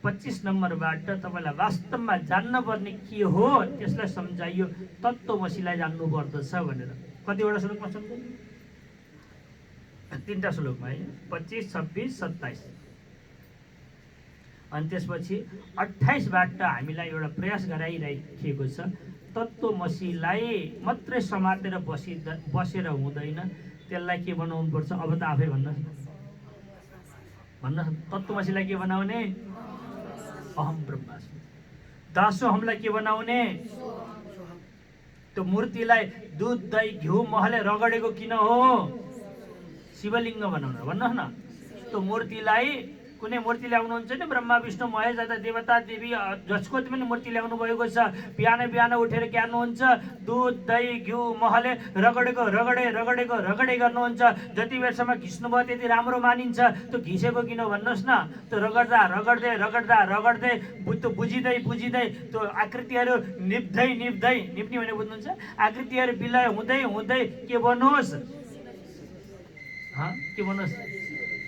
25 नम्बरबाट तपाईँलाई वास्तवमा जान्नुपर्ने के हो त्यसलाई सम्झाइयो। तत्त्वमसीलाई जान्नु पर्दछ भनेर। कतिवटा श्लोकमा सम्झाइयो? 3टा श्लोकमा है, 25, 26, 27। अनि त्यसपछि 28बाट हामीलाई एउटा प्रयास गराइराखिएको छ। तत्त्वमसीलाई मात्रै समातेर बसेर हुँदैन, त्यसलाई के बनाउनु पर्छ? अब त आफै भन्नुहोस्। तत्त्वमसीलाई के बनाउने? अहम ब्रह्मास्मि। दासोहमलाई के बनाउने? त्यो मूर्तिलाई दुध दही घिउ महले रगडेको किन हो? शिवलिङ्ग बनाउन। भन्नुहोस् न, त्यो मूर्तिलाई कुनै मूर्ति ल्याउनुहुन्छ नि, ब्रह्मा विष्णु महेश जाता देवता देवी जसको पनि मूर्ति ल्याउनु भएको छ, बिहान उठेर के गर्नुहुन्छ? दुध दही घिउ महले रगडे गर्नुहुन्छ। जति बेरसम्म घिच्नुभयो त्यति राम्रो मानिन्छ। त्यो घिसेको किन भन्नुहोस् न? त्यो रगड्दै त्यो बुझिँदै त्यो आकृतिहरू निप्ने भने बुझ्नुहुन्छ? आकृतिहरू विलय हुँदै के बनोस्? के बनोस्?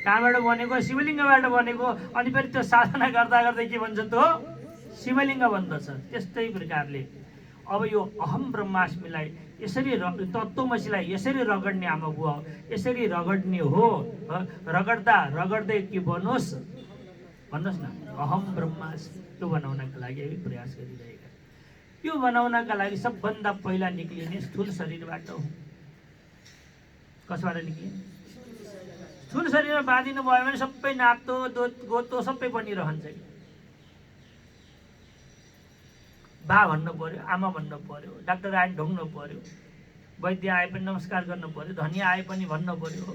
कहाँबाट बनेको? शिवलिङ्गबाट बनेको। अनि फेरि त्यो साधना गर्दा के भन्छ? त्यो शिवलिङ्ग बन्दछ। त्यस्तै प्रकारले अब यो अहम ब्रह्मास्मिलाई यसरी तत्त्वमसीलाई यसरी रगड्ने आमा बुवा हो, यसरी रगड्ने हो। रगड्दै के बनोस्? भन्नुहोस् न, अहम ब्रह्मास्मि। त्यो बनाउनका लागि हामी प्रयास गरिरहेका। यो बनाउनका लागि सबभन्दा पहिला निक्लिने स्थूल शरीरबाट हो। कसबाट निक्लिने? स्थूल शरीरमा बाँधिनु भयो भने सबै नातो गोतो सबै बनिरहन्छ। बा भन्नु पर्यो, आमा भन्नु पर्यो, डाक्टर आए ढोग्नु पर्यो, वैद्य आए पनि नमस्कार गर्नु पर्यो, धनी आए पनि भन्नु पर्यो हो।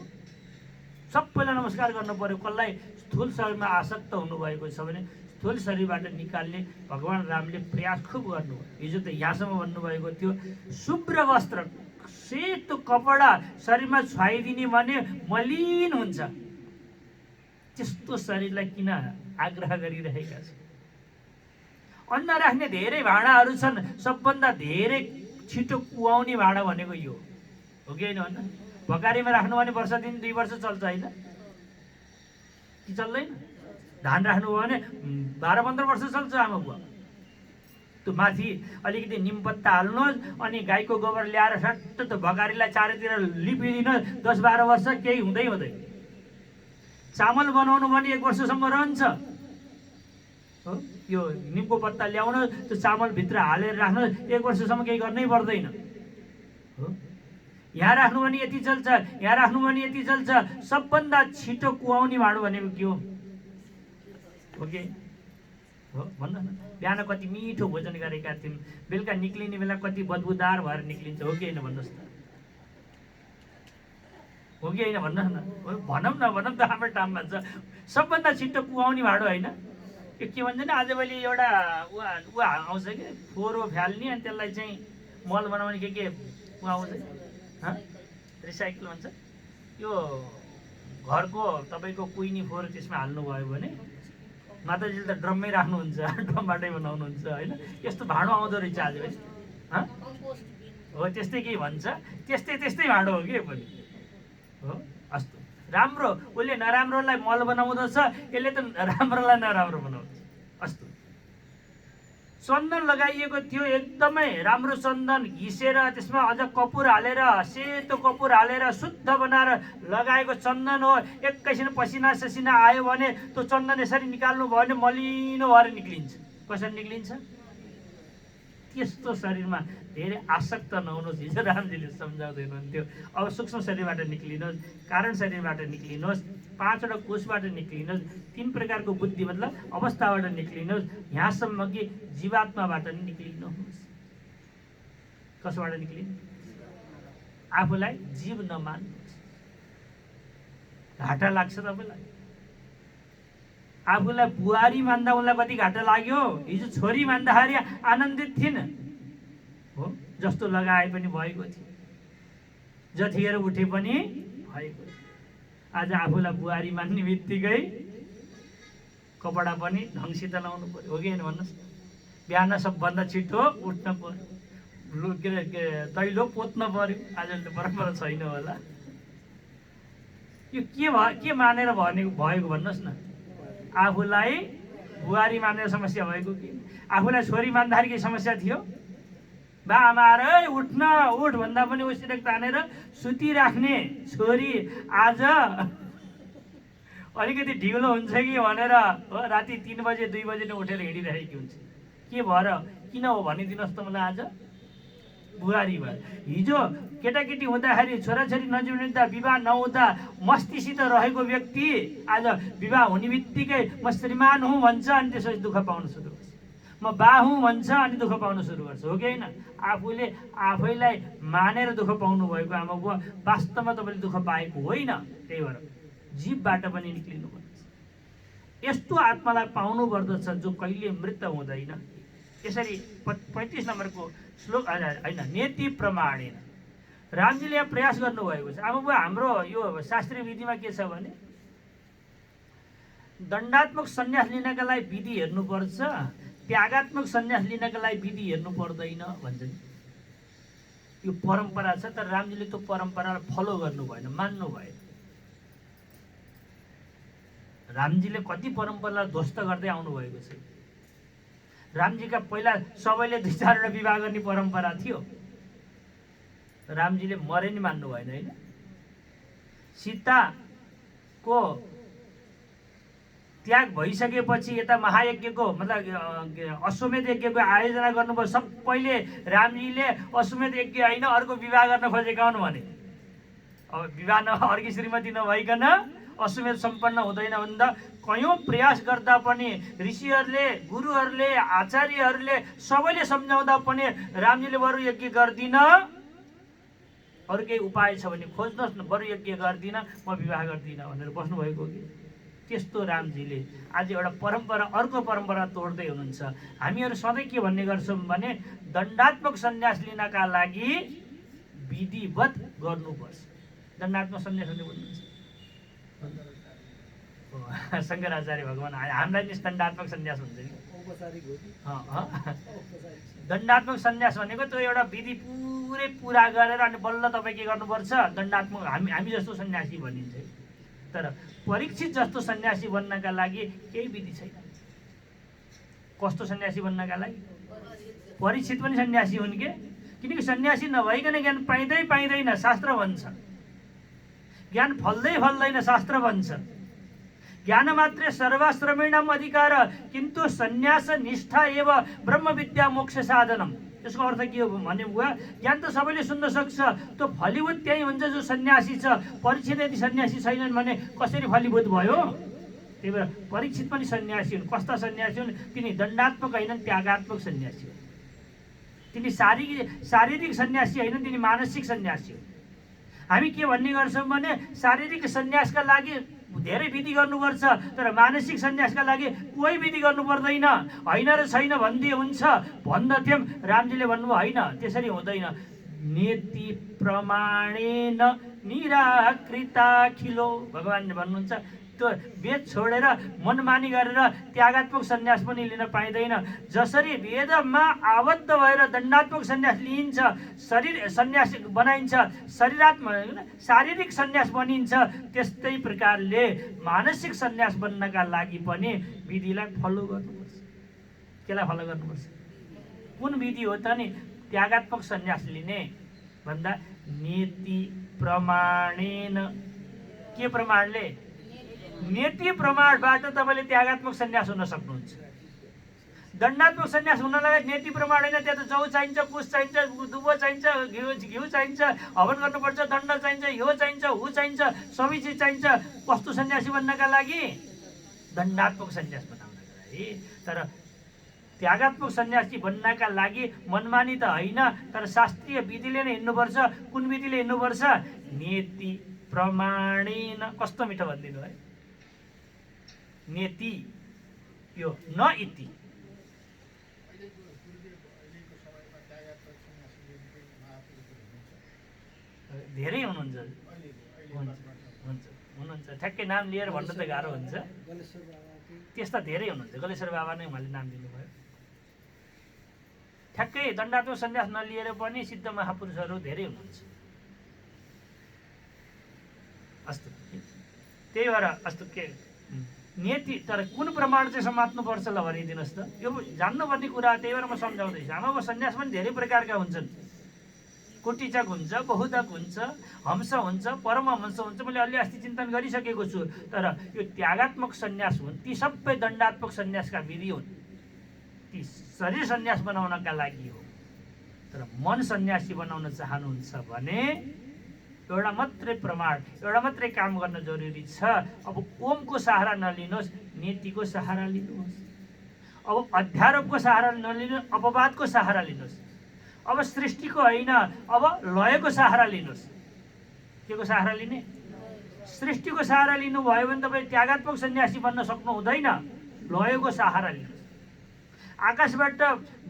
सबैलाई नमस्कार गर्नु पर्यो। कसलाई? स्थूल शरीरमा आसक्त हुनुभएको छ भने स्थूल शरीरबाट निकाल्ने भगवान् रामले प्रयास खुब गर्नुभयो। हिजो त यहाँसम्म भन्नुभएको थियो, शुभ्र वस्त्र सेतो कपडा शरीरमा छुवाइदिने भने मलिन हुन्छ। त्यस्तो शरीरलाई किन आग्रह गरिरहेका छ? अन्न राख्ने धेरै भाँडाहरू छन्, सबभन्दा धेरै छिटो कुहाउने भाँडा भनेको यो हो कि होइन भन्न? भकारीमा राख्नु भने वर्ष दिन 2 वर्ष चल्छ होइन कि चल्दैन? धान राख्नुभयो भने 12-15 वर्ष चल्छ आमा बुवा। त्यो माथि अलिकति निमपत्ता हाल्नुहोस्, अनि गाईको गोबर ल्याएर सट्ट त्यो भकारीलाई चारैतिर लिपिदिनुहोस्, 10-12 वर्ष केही हुँदैन। चामल बनाउनु भने 1 वर्षसम्म रहन्छ हो। यो निमको पत्ता ल्याउनुहोस्, त्यो चामलभित्र हालेर राख्नुहोस्, 1 वर्षसम्म केही गर्नै पर्दैन हो। यहाँ राख्नु भने यति चल्छ, यहाँ राख्नु भने यति चल्छ। सबभन्दा छिटो कुहाउने भाँडो भनेको के हो? ओके हो भन्नुहोस् न। बिहान कति मिठो भोजन गरेका थियौँ, बेलुका निक्लिने बेला कति बदबुदार भएर निक्लिन्छ, हो कि होइन भन्नुहोस् त? हो कि होइन भन्नुहोस् न? भनौँ त हाम्रो ठाउँमा छ सबभन्दा छिटो कुहाउने भाँडो होइन? यो के भन्छ नि, आजभोलि एउटा ऊ आउँछ कि फोहोर फ्याल्ने, अनि त्यसलाई चाहिँ मल बनाउने के आउँछ रिसाइकल भन्छ। यो घरको तपाईँको कुहिने फोहोर त्यसमा हाल्नुभयो भने माताजीले त ड्रममै राख्नुहुन्छ, ड्रमबाटै बनाउनुहुन्छ होइन। यस्तो भाँडो आउँदो रहेछ आजभोलि हो। त्यस्तै केही भन्छ, त्यस्तै भाँडो हो कि पनि हो। अस्तो राम्रो, उसले नराम्रोलाई मल बनाउँदछ, यसले त राम्रोलाई नराम्रो बनाउँछ। अस्तो चन्दन लगाइएको थियो, एकदमै राम्रो चन्दन घिसेर त्यसमा अझ कपुर हालेर, सेतो कपुर हालेर शुद्ध बनाएर लगाएको चन्दन हो। एकैछिन पसिना ससिना आयो भने त्यो चन्दन यसरी निकाल्नु भयो भने मलिनो भएर निक्लिन्छ। कसरी निक्लिन्छ? त्यस्तो शरीरमा धेरै आसक्त नहुनुहोस्। हिजो रामजीले सम्झाउँदै हुनुहुन्थ्यो, अब सूक्ष्म शरीरबाट निक्लिनुहोस्, कारण शरीरबाट निक्लिनुहोस्, 5वटा कोषबाट निक्लिनुहोस्, 3 प्रकारको बुद्धि मतलब अवस्थाबाट निक्लिनुहोस्, यहाँसम्म कि जीवात्माबाट नि निक्लिनुहोस्। कसबाट निक्लिनु? आफूलाई जीव नमान्नुहोस्। घाटा लाग्छ तपाईँलाई? आफूलाई बुहारी मान्दा उनलाई कति घाटा लाग्यो? हिजो छोरी मान्दाखेरि आनन्दित थिएन हो, जस्तो लगाए पनि भएको थियो, जतिखेर उठे पनि भएको थियो। आज आफूलाई बुहारी मान्ने बित्तिकै कपडा पनि ढङ्गसित लाउनु पर्यो, हो कि होइन भन्नुहोस्? बिहान सबभन्दा छिटो उठ्न पर्यो, दैलो पोत्न पर्यो। आजले त परम्परा छैन होला। यो के मानेर भएको भन्नुहोस् न? आफूलाई बुहारी मानेर समस्या भएको कि आफूलाई छोरी मान्दाखेरि केही समस्या थियो? बा आमाहरू उठ्न उठ भन्दा पनि उसिरेक तानेर सुतिराख्ने छोरी आज अलिकति ढिलो हुन्छ कि भनेर हो, राति 3 बजे 2 बजे नै उठेर हिँडिरहेकी हुन्छ। के भएर? किन हो भनिदिनुहोस् त मलाई। आज बुहारी भयो। हिजो केटाकेटी हुँदाखेरि, छोराछोरी नजिउँदा, विवाह नहुँदा मस्तीसित रहेको व्यक्ति आज विवाह हुने बित्तिकै म श्रीमान हुँ भन्छ, अनि त्यसपछि दुःख पाउन सुरु गर्छ। म बा हुँ भन्छ, अनि दुःख पाउन सुरु गर्छ, हो कि होइन? आफूले आफैलाई मानेर दुःख पाउनु भएको आमा बुवा, वास्तवमा तपाईँले दुःख पाएको होइन। त्यही भएर जीवबाट पनि निक्लिनु पर्छ। यस्तो आत्मालाई पाउनु पर्दछ जो कहिले मृत हुँदैन। यसरी 35 नम्बरको श्लोक होइन, नेति प्रमाणेन रामजीले यहाँ प्रयास गर्नुभएको छ। अब हाम्रो यो शास्त्रीय विधिमा के छ भने दण्डात्मक सन्यास लिनका लागि विधि हेर्नुपर्छ, त्यागात्मक सन्यास लिनका लागि विधि हेर्नु पर्दैन भन्छ नि। यो परम्परा छ, तर रामजीले त्यो परम्परालाई फलो गर्नु भएन, मान्नु भएन। रामजीले कति परम्परालाई ध्वस्त गर्दै आउनुभएको छ। रामजीका पहिला सबैले 2-4 वटा विवाह गर्ने परम्परा थियो। रामजीले मरे नि मान्नु भएन होइन। सीताको त्याग भइसकेपछि यता महायज्ञको मतलब अश्वमेध यज्ञको आयोजना गर्नुभयो। सबैले रामजीले अश्वमेध यज्ञ होइन अर्को विवाह गर्न खोजेका हुन् भने, अब विवाह अर्की श्रीमती नभइकन अश्वमेध सम्पन्न हुँदैन भन्दा कयौं प्रयास गर्दा पनि ऋषिहरूले, गुरुहरूले, आचार्यहरूले सबैले सम्झाउँदा पनि रामजीले बरु यज्ञ गर्दिन, अरू केही उपाय छ भने खोज्नुहोस् न, बरु यज्ञ गर्दिन, म विवाह गर्दिन भनेर बस्नुभएको कि। त्यस्तो रामजीले आज एउटा परम्परा अर्को परम्परा तोड्दै हुनुहुन्छ। हामीहरू सधैँ के भन्ने गर्छौँ भने दण्डात्मक सन्यास लिनका लागि विधिवत गर्नुपर्छ। दण्डात्मक सन्यास भन्ने भन्नुहुन्छ शङ्कराचार्य भगवान हामीलाई नि दण्डात्मक सन्यास भन्छ नि। दण्डात्मक सन्यास भनेको त्यो एउटा विधि पुरै पुरा गरेर अनि बल्ल तपाईँ के गर्नुपर्छ, दण्डात्मक हामी जस्तो सन्यासी भनिन्छ। तर परीक्षित जस्तो सन्यासी बन्नका लागि केही विधि छैन। कस्तो सन्यासी बन्नका लागि? परीक्षित पनि सन्यासी हुन् के, किनकि सन्यासी नभइकन ज्ञान पाइँदैन शास्त्र भन्छ। ज्ञान फल्दैन शास्त्र भन्छ। ज्ञान मात्रै सर्वाश्रमेणाम अधिकार किन्तु सन्यास निष्ठा एव ब्रह्म विद्या मोक्ष साधनम। यसको अर्थ के हो भने बुवा, ज्ञान त सबैले सुन्न सक्छ, त्यो फलीभूत त्यही हुन्छ जो सन्यासी छ। परीक्षित यदि सन्यासी छैनन् भने कसरी फलीभूत भयो? त्यही भएर परीक्षित पनि सन्यासी हुन्। कस्ता सन्यासी हुन्? तिनी दण्डात्मक होइनन्, त्यागात्मक सन्यासी हुन्। तिनी शारीरिक सन्यासी होइनन्, तिनी मानसिक सन्यासी हुन्। हामी के भन्ने गर्छौँ भने शारीरिक सन्यासका लागि धेरै विधि गर्नुपर्छ, तर मानसिक सन्यासका लागि कोही विधि गर्नु पर्दैन। होइन र छैन भन्दै हुन्छ भन्दथ्यौँ। रामजीले भन्नुभयो होइन, त्यसरी हुँदैन। नेति प्रमाणेन निराकृताखिलो भगवानले भन्नुहुन्छ। त्यो वेद छोडेर मनमानी गरेर त्यागात्मक सन्यास पनि लिन पाइँदैन। जसरी वेदमा आबद्ध भएर दण्डात्मक सन्यास लिइन्छ, शरीर सन्यास बनाइन्छ, शारीरिक सन्यास बनिन्छ, त्यस्तै प्रकारले मानसिक सन्यास बन्नका लागि पनि विधिलाई फलो गर्नुपर्छ। केलाई फलो गर्नुपर्छ? कुन विधि हो त नि त्यागात्मक सन्यास लिने भन्दा नीति प्रमाणेन। के प्रमाणले? नीति प्रमाणबाट तपाईँले त्यागात्मक सन्यास हुन सक्नुहुन्छ। दण्डात्मक सन्यास हुनलाई नीति प्रमाण होइन, त्यहाँ त जौ चाहिन्छ, कुश चाहिन्छ, दुबो चाहिन्छ, घिउ चाहिन्छ, हवन गर्नुपर्छ, दण्ड चाहिन्छ, यो चाहिन्छ, हु चाहिन्छ, सबै चिज चाहिन्छ वस्तु सन्यासी बन्नका लागि, दण्डात्मक सन्यास बनाउनका लागि। तर त्यागात्मक सन्यासी बन्नका लागि मनमानी त होइन, तर शास्त्रीय विधिले नै हिँड्नुपर्छ। कुन विधिले हिँड्नुपर्छ? नीति प्रमाणेन। कस्तो मिठो भनिदिनु है, नीति, यो न इति। धेरै हुनुहुन्छ, हुनुहुन्छ ठ्याक्कै नाम लिएर भन्नु त गाह्रो हुन्छ। त्यस्ता धेरै हुनुहुन्छ। गलेश्वर बाबा नै उहाँले नाम दिनुभयो। ठ्याक्कै दण्डात्मक सन्यास नलिएर पनि सिद्ध महापुरुषहरू धेरै हुनुहुन्छ। अस्तु, त्यही भएर अस्तु के नीति, तर कुन प्रमाण चाहिँ समात्नुपर्छ ल भनिदिनुहोस् त। यो जान्नुपर्ने कुरा, त्यही भएर म सम्झाउँदैछु। हाम्रो सन्यास पनि धेरै प्रकारका हुन्छन्। कुटीचक हुन्छ, बहुधक हुन्छ, हंस हुन्छ, परमहंस हुन्छ। मैले अलि अस्ति चिन्तन गरिसकेको छु। तर यो त्यागात्मक सन्यास हुन्, ती सबै दण्डात्मक सन्यासका विधि हुन्। ती शरीर सन्यास बनाउनका लागि हो। तर मन सन्यासी बनाउन चाहनुहुन्छ भने एउटा मात्रै प्रमाण, एउटा मात्रै काम गर्न जरुरी छ। अब ओमको सहारा नलिनुहोस्, नीतिको सहारा लिनुहोस्। अब अध्यारोपको सहारा नलिनुहोस्, अपवादको सहारा लिनुहोस्। अब सृष्टिको होइन, अब लयको सहारा लिनुहोस्। के को सहारा लिने? सृष्टिको सहारा लिनुभयो भने तपाईँ त्यागात्मक सन्यासी बन्न सक्नु हुँदैन। लयको सहारा लिनुहोस्। आकाशबाट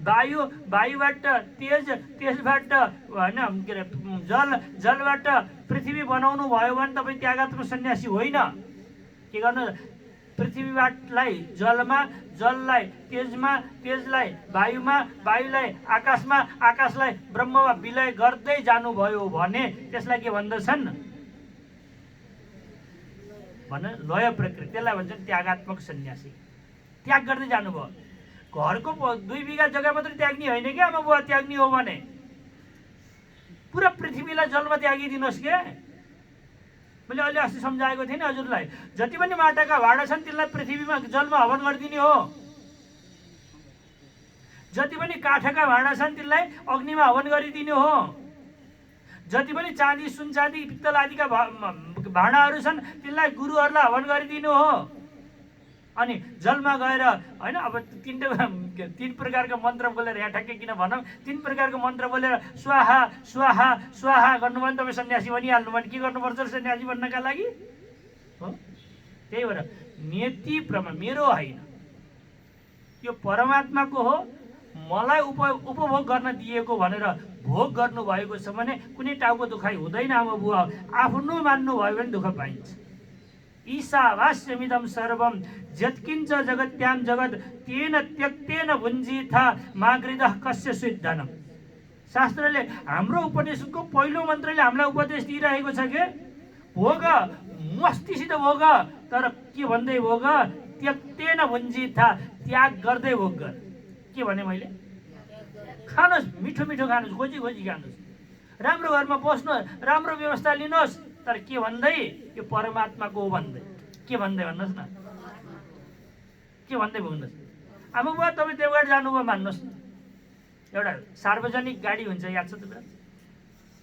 वायु, वायुबाट तेज, तेजबाट होइन के अरे जल, जलबाट पृथ्वी बनाउनु भयो भने तपाईँ त्यागात्मक सन्यासी होइन। के गर्नु? पृथ्वीबाटलाई जलमा, जललाई तेजमा, तेजलाई वायुमा, वायुलाई आकाशमा, आकाशलाई ब्रह्ममा विलय गर्दै जानुभयो भने त्यसलाई के भन्दछन् भने लय प्रकृति। त्यसलाई भन्छन् त्यागात्मक सन्यासी। त्याग गर्दै जानुभयो। घरको 2 बिघा जग्गा मात्रै त्याग्ने होइन क्या आमा बुवा, त्याग्ने हो भने पुरा पृथ्वीलाई जलमा त्यागिदिनुहोस् के। मैले अहिले अस्ति सम्झाएको थिएँ नि हजुरलाई, जति पनि माटाका भाँडा छन् तिनलाई पृथ्वीमा जलमा हवन गरिदिने हो। जति पनि काठका भाँडा छन् तिनलाई अग्निमा हवन गरिदिने हो। जति पनि चाँदी, सुन चाँदी, पित्तल आदिका भाँडाहरू छन् तिनलाई गुरुहरूलाई हवन गरिदिनु हो। अनि जलमा गएर होइन, अब 3 प्रकारको मन्त्र बोलेर, यहाँ ठ्याक्कै किन भनौँ, 3 प्रकारको मन्त्र बोलेर स्वाहा स्वाहा स्वाहा गर्नुभयो भने तपाईँ सन्यासी बनिहाल्नु भने के गर्नुपर्छ सन्यासी बन्नका लागि हो। त्यही भएर नीति प्रमाण मेरो होइन, यो परमात्माको हो। मलाई उपभोग गर्न दिएको भनेर भोग गर्नुभएको छ भने कुनै टाउको दुखाइ हुँदैन आमा बुवा। आफ्नो मान्नुभयो भने दुःख पाइन्छ। ईशावास्यमिदं सर्वं यत्किञ्च जगत्यां जगत् तेन त्यक्तेन भुञ्जीथा मागृदः कस्य सिद्धनम्। शास्त्रले हाम्रो उपदेशको पहिलो मन्त्रले हामीलाई उपदेश दिइरहेको छ के भोग मस्तीसित भोग। तर के भन्दै भोग? त्यक्तेन भुञ्जीथा, त्याग गर्दै भोग गर। के भने मैले? खानुहोस्, मिठो मिठो खानुहोस्, खोजी खोजी खानुहोस्, राम्रो घरमा बस्नुहोस्, राम्रो व्यवस्था लिनुहोस्। तर के भन्दै? यो परमात्माको हो भन्दै। के भन्दै भन्नुहोस् न? के भन्दै भन्नुहोस्? आमा बुवा तपाईँ देवघाट जानुभयो मान्नुहोस्, एउटा सार्वजनिक गाडी हुन्छ, याद छ तपाईँ?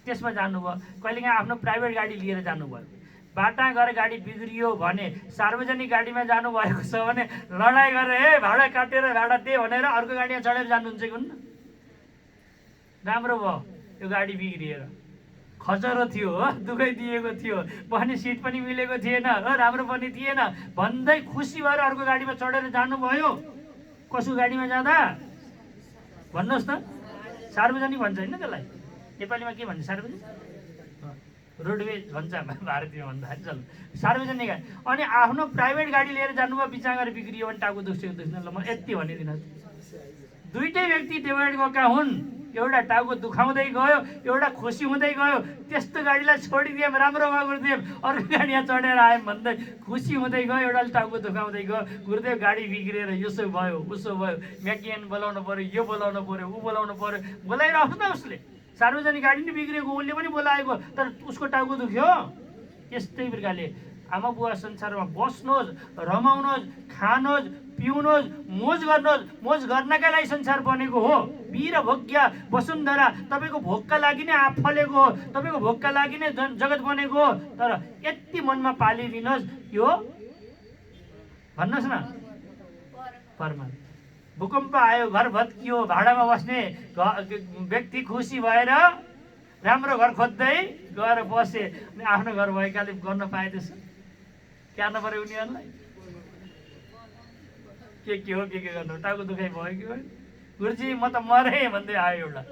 त्यसमा जानुभयो, कहिलेकाहीँ आफ्नो प्राइभेट गाडी लिएर जानुभयो। बाटा गएर गाडी बिग्रियो भने सार्वजनिक गाडीमा जानुभएको छ भने लडाइँ गरेर हे भाडा काटेर भाडा दे भनेर अर्को गाडीमा चढेर जानुहुन्छ कि हुन्न? राम्रो भयो यो गाडी बिग्रिएर, खचरो थियो हो, दुखै दिएको थियो, बस्ने सिट पनि मिलेको थिएन हो, राम्रो पनि थिएन भन्दै खुसी भएर अर्को गाडीमा चढेर जानुभयो। कसको गाडीमा जाँदा भन्नुहोस् त? सार्वजनिक भन्छ होइन त्यसलाई? नेपालीमा के भन्छ? सार्वजनिक रोडवेज भन्छ भारतीय भन्दाखेरि चल सार्वजनिक। अनि आफ्नो प्राइभेट गाडी लिएर जानुभयो, बिचा गरेर बिग्रियो भने टाउको दुख्छ दुख्दैन। ल म यति भनिदिनुहोस्, दुईटै व्यक्ति देवघाट गएका हुन्, एउटा टाउको दुखाउँदै गयो, एउटा खुसी हुँदै गयो। त्यस्तो गाडीलाई छोडिदिएँ, राम्रो भयो गुरुदेव, अर्को गाडी यहाँ चढेर आएँ भन्दै खुसी हुँदै गयो, एउटाले टाउको दुखाउँदै गयो। गुरुदेव गाडी बिग्रिएर यसो भयो उसो भयो, मेकेनिक बोलाउनु पऱ्यो, यो बोलाउनु पऱ्यो, ऊ बोलाउनु पऱ्यो, बोलाइरहोस् न। उसले सार्वजनिक गाडी नै बिग्रेको, उसले पनि बोलाएको, तर उसको टाउको दुख्यो। यस्तै प्रकारले आमा बुवा संसारमा बस्नुहोस्, रमाउनुहोस्, खानुहोस्, पिउनुहोस्, मोज गर्नुहोस्। मोज गर्नका लागि संसार बनेको हो। वीर भोग्य वसुन्धरा, तपाईँको भोगका लागि नै आप फलेको हो, तपाईँको भोगका लागि नै जगत बनेको हो। तर यति मनमा पालिदिनुहोस्, यो भन्नुहोस् न परमात्मा। भूकम्प आयो, घर भत्कियो, भाडामा बस्ने व्यक्ति खुसी भएर राम्रो घर खोज्दै गएर बसे, अनि आफ्नो घर भएकाले गर्न पाए त्यसो क्यार्न पऱ्यो उनीहरूलाई। के हो के गर्नु, टाउको दुखाइ भयो कि भयो। गुरुजी म त मरेँ भन्दै आयो एउटा,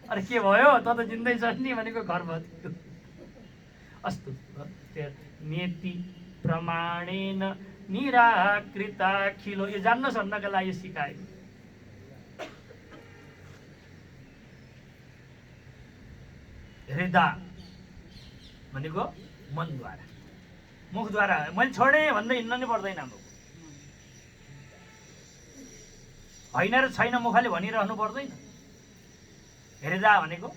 अरे के भयो त जिन्दै छस् नि भनेको घर भत्कियो। अस्तु नेति प्रमाणेन निराकृता खिलो, यो जान्नुहोस् भन्नका लागि सिकायो। हृदय भनेको मनद्वारा, मुखद्वारा मैले छोडेँ भन्दै हिँड्न नै पर्दैन। हाम्रो होइन र छैन मुखले भनिरहनु पर्दैन। हृदय भनेको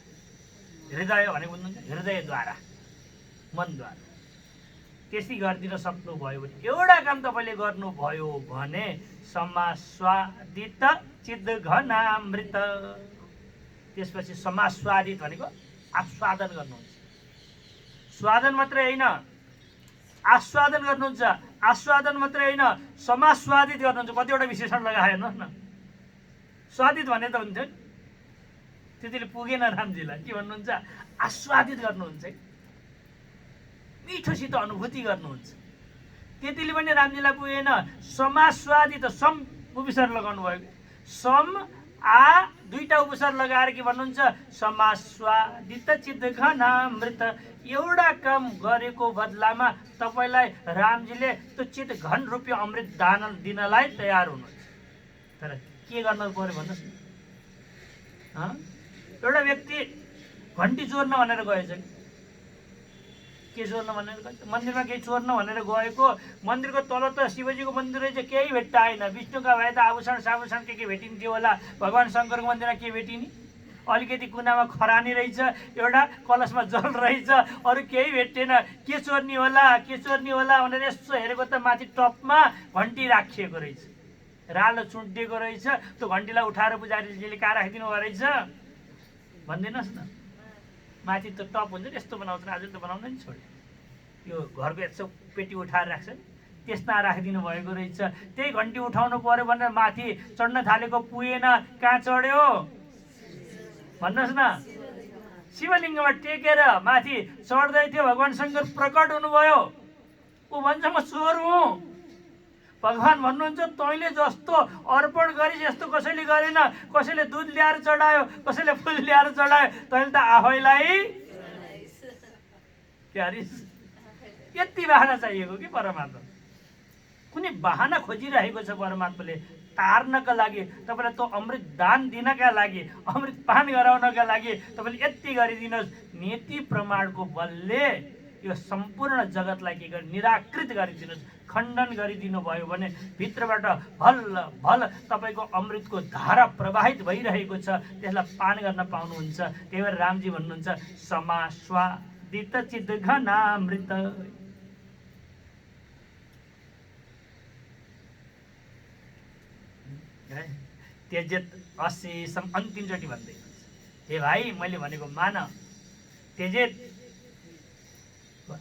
हृदय भनेको हृदयद्वारा, मनद्वारा। त्यसै गरिदिन सक्नुभयो भने, एउटा काम तपाईँले गर्नुभयो भने समास्वादित चिद्ध घनामृत। त्यसपछि समास्वादित भनेको आस्वादन गर्नुहुन्छ। स्वादन मात्रै होइन, आस्वादन गर्नुहुन्छ। आस्वादन मात्रै होइन, समास्वादित गर्नुहुन्छ। कतिवटा विशेषण लगाए हेर्नुहोस् न। स्वादित भने त हुन्थ्यो नि, त्यतिले पुगेन रामजीलाई। के भन्नुहुन्छ? आस्वादित गर्नुहुन्छ, मिठोसित अनुभूति गर्नुहुन्छ। त्यतिले पनि रामजीलाई पुगेन। समास्वादित, सम उपसर्ग लगाउनु भयो। सम आ दुईटा उपसर्ग लगाएर के भन्नुहुन्छ? समास्वादित चित्त घनामृत। एउटा काम गरेको बदलामा तपाईँलाई रामजीले त्यो चित्त घन रूपी अमृत दान दिनलाई तयार हुनुहुन्छ। तर के गर्नु पर्यो भन्नुहोस् न। एउटा व्यक्ति घन्टी चोर्न भनेर गएछ, के चोर्न भनेर गएछ? मन्दिरमा केही चोर्न भनेर गएको। मन्दिरको तल त शिवजीको मन्दिर रहेछ, केही भेट्टा आएन। विष्णुका भए त आभूषण साभूषण के भेटिन्थ्यो होला। भगवान् शङ्करको मन्दिरमा के भेटिने? अलिकति कुनामा खरानी रहेछ, एउटा कलशमा जल रहेछ, अरू केही भेटेन। के चोर्नी होला, के चोर्नी होला भनेर यसो हेरेको त माथि टपमा घन्टी राखिएको रहेछ, रालो चुँडिएको रहेछ। त्यो घन्टीलाई उठाएर पुजारीजीले कहाँ राखिदिनु भएको रहेछ भनिदिनुहोस् न। माथि त टप हुन्छ नि, यस्तो बनाउँछ, आज त बनाउन नि छोड्यो। यो घरको यसो पेटी उठाएर राख्छ नि, त्यसमा राखिदिनु भएको रहेछ। त्यही घन्टी उठाउनु पर्यो भनेर माथि चढ्न थालेको पुगेन। कहाँ चढ्यो भन्नुहोस् न? शिवलिङ्गमा टेकेर माथि चढ्दै थियो, भगवान् शङ्कर प्रकट हुनुभयो। ऊ भन्छ म चोर हुँ। भगवान् भन्नुहुन्छ तैँले जस्तो अर्पण गरिस् यस्तो कसैले गरेन। कसैले दुध ल्याएर चढायो, कसैले फुल ल्याएर चढायो, तैँले त आफैलाई क्यारिस। यति बाहना चाहिएको कि परमात्मा? कुनै बाहना खोजिरहेको छ परमात्माले तार्नका लागि, तपाईँलाई त्यो अमृत दान दिनका लागि, अमृत पान गराउनका लागि। तपाईँले यति गरिदिनुहोस्, नीति प्रमाणको बलले यो सम्पूर्ण जगतलाई के गर्नु, निराकृत गरिदिनुहोस्, खण्डन गरिदिनु भयो भने भित्रबाट भल भल तपाईँको अमृतको धारा प्रवाहित भइरहेको छ, त्यसलाई पान गर्न पाउनुहुन्छ। त्यही भएर रामजी भन्नुहुन्छ समास्वादित चित्त घनामृत। त्यजेत अशेषम, अन्तिमचोटि भन्दै हे भाइ मैले भनेको मान। त्यजेत,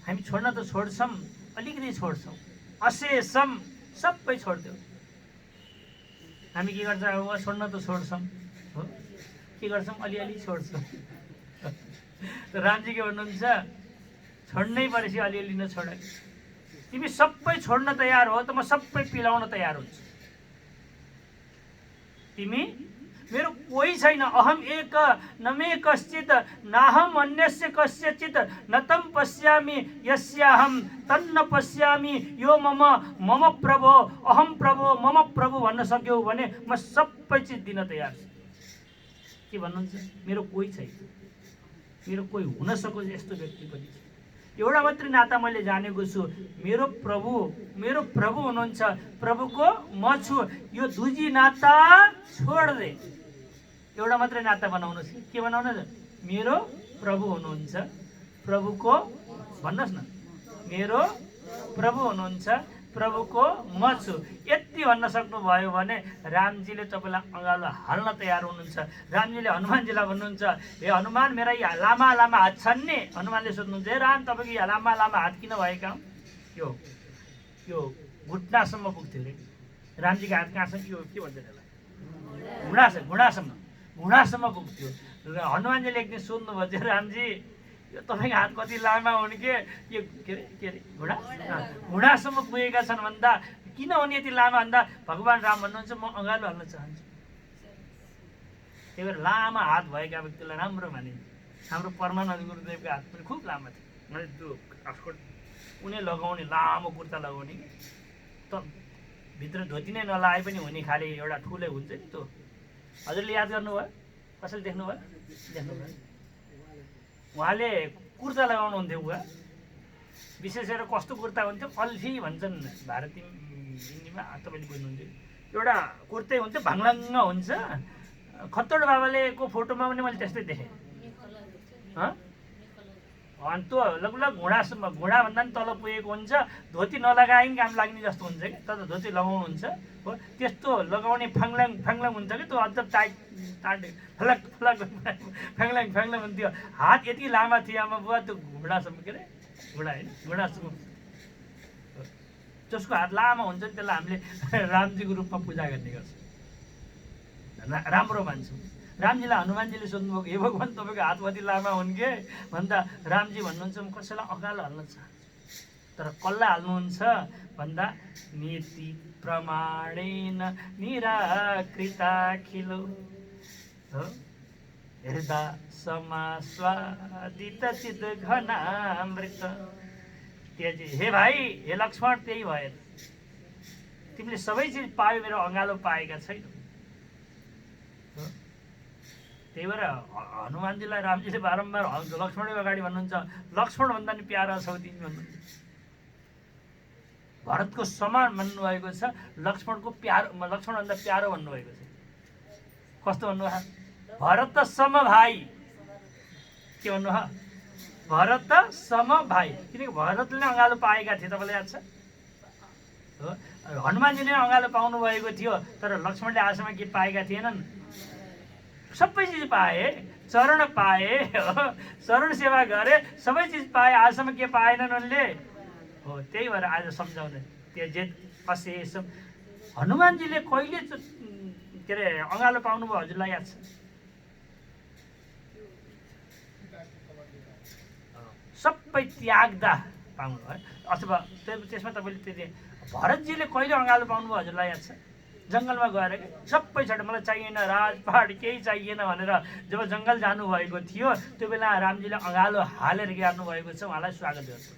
हामी छोड्न त छोड्छौँ, अलिकति छोड्छौँ। अशेषम, सबै छोड्थ्यौँ। हामी के गर्छौँ? अब छोड्न त छोड्छौँ, हो के गर्छौँ? अलिअलि छोड्छौँ। रामजी के भन्नुहुन्छ? छोड्नै परेपछि अलिअलि नछोड। तिमी सबै छोड्न तयार हो त म सबै पिलाउन तयार हुन्छु। तिमी मेरो कोही छैन, अहम एक न मे कश्चित् नाहम अन्यस्य कस्यचित् न तम पश्यामि यस्याहम तन्न पश्यामि यो मम मम प्रभो अहम प्रभो मम प्रभु भन्न सक्यौ भने म सबै चिज दिन तयार छु। के भन्नुहुन्छ? मेरो कोही छैन, मेरो कोही हुन सकोस् यस्तो व्यक्ति पनि छ। एउटा मात्रै नाता मैले जानेको छु, मेरो प्रभु हुनुहुन्छ, प्रभुको म छु। यो दुजी नाता छोड दे, एउटा मात्रै नाता बनाउनुहोस्। के बनाउनु? मेरो प्रभु हुनुहुन्छ, प्रभुको भन्नुहोस् न, मेरो प्रभु हुनुहुन्छ, प्रभुको म छु। यति भन्न सक्नुभयो भने रामजीले तपाईँलाई अँगालो हाल्न तयार हुनुहुन्छ। रामजीले हनुमानजीलाई भन्नुहुन्छ, हे हनुमान, मेरा यी लामा लामा हात छन् नि। हनुमानले सोध्नुहुन्छ, हे राम, तपाईँको यहाँ लामा लामा हात किन भएका? यो घुट्नासम्म पुग्थ्यो अरे। रामजीको हात कहाँसम्म? यो के भन्छ त्यसलाई? घुँडासम्म पुग्थ्यो। र हनुमानजीले एक दिन सोध्नुभयो, चाहिँ रामजी, यो तपाईँको हात कति लामा हुन् के अरे घुँडासम्म पुगेका छन् भन्दा किन हुने यति लामा भन्दा भगवान् राम भन्नुहुन्छ, म अँगालो हाल्न चाहन्छु। त्यही भएर लामा हात भएका व्यक्तिलाई राम्रो मानिन्छ। हाम्रो परमानन्द गुरुदेवको हात पनि खुब लामा थियो। मैले त्यो उनी लगाउने लामो कुर्ता लगाउने कि त भित्र धोती नै नलाए पनि हुने खाले एउटा ठुलै हुन्छ नि त्यो। हजुरले याद गर्नुभयो? कसैले देख्नुभयो? उहाँले कुर्ता लगाउनुहुन्थ्यो। उहाँ विशेष गरेर कस्तो कुर्ता हुन्थ्यो? अल्फी भन्छन् भारतीय हिन्दीमा, तपाईँले बुझ्नुहुन्थ्यो। एउटा कुर्तै हुन्छ, भाङलाङ्ग हुन्छ। खत्तड बाबाले को फोटोमा पनि मैले त्यस्तै देखेँ। अनि त्यो लगभग घुँडाभन्दा पनि तल पुगेको हुन्छ। धोती नलगाए पनि काम लाग्ने जस्तो हुन्छ कि, तर धोती लगाउनुहुन्छ हो, त्यस्तो लगाउने फ्याङ्लाङ हुन्छ कि त्यो अझ टाइट फलक फ्याङ्लाङ हुन्थ्यो। हात यति लामा थियो आमा बुवा, त्यो घुँडासम्म, के अरे घुँडासम्म। जसको हात लामा हुन्छ नि त्यसलाई हामीले रामजीको रूपमा पूजा गर्ने गर्छ, राम्रो मान्छौँ। रामजीलाई हनुमानजीले सोध्नुभएको, हे भगवान्, तपाईँको हात कति लामा हुन् के भन्दा रामजी भन्नुहुन्छ, म कसैलाई अँगालो हाल्न चाहन्छु। तर कसलाई हाल्नुहुन्छ भन्दा नीति प्रमाणेन निराकृताखिलो हृदा समास्वादित चिद घनामृत। त्यहाँ हे भाइ, हे लक्ष्मण, त्यही भएर तिमीले सबै चिज पायो, मेरो अँगालो पाएका छैनौ। त्यही भएर हनुमानजीलाई रामजीले बारम्बार लक्ष्मणको अगाडि भन्नुहुन्छ, लक्ष्मण भन्दा नि प्यारा छौ तिमी भन्नुहुन्छ। भरतको समान भन्नुभएको छ, लक्ष्मणभन्दा प्यारो भन्नुभएको छ। कस्तो भन्नुभयो? भरत सम भाइ। के भन्नुभयो? भरत सम भाइ। किनकि भरतले नै अँगालो पाएका थिए, तपाईँलाई याद छ? हनुमानजीले नै अँगालो पाउनु भएको थियो, तर लक्ष्मणले आजसम्म के पाएका थिएनन्? सबै चिज पाए, चरण पाए, चरण सेवा गरे, सबै चिज पाए, आजसम्म के पाएनन् उनले? हो, त्यही भएर आज सम्झाउने त्यो जे अशेष। हनुमानजीले कहिले के अरे अँगालो पाउनुभयो हजुरलाई याद छ? सबै त्याग्दा पाउनुभयो, अथवा त्यसमा तपाईँले त्यो भरतजीले कहिले अँगालो पाउनुभयो हजुरलाई याद छ? जङ्गलमा गएर सबै छोडेर, मलाई चाहिएन राजपाट, केही चाहिएन भनेर जब जङ्गल जानुभएको थियो, त्यो बेला रामजीले अँगालो हालेर गिर्नु भएको छ, उहाँलाई स्वागत गर्छु।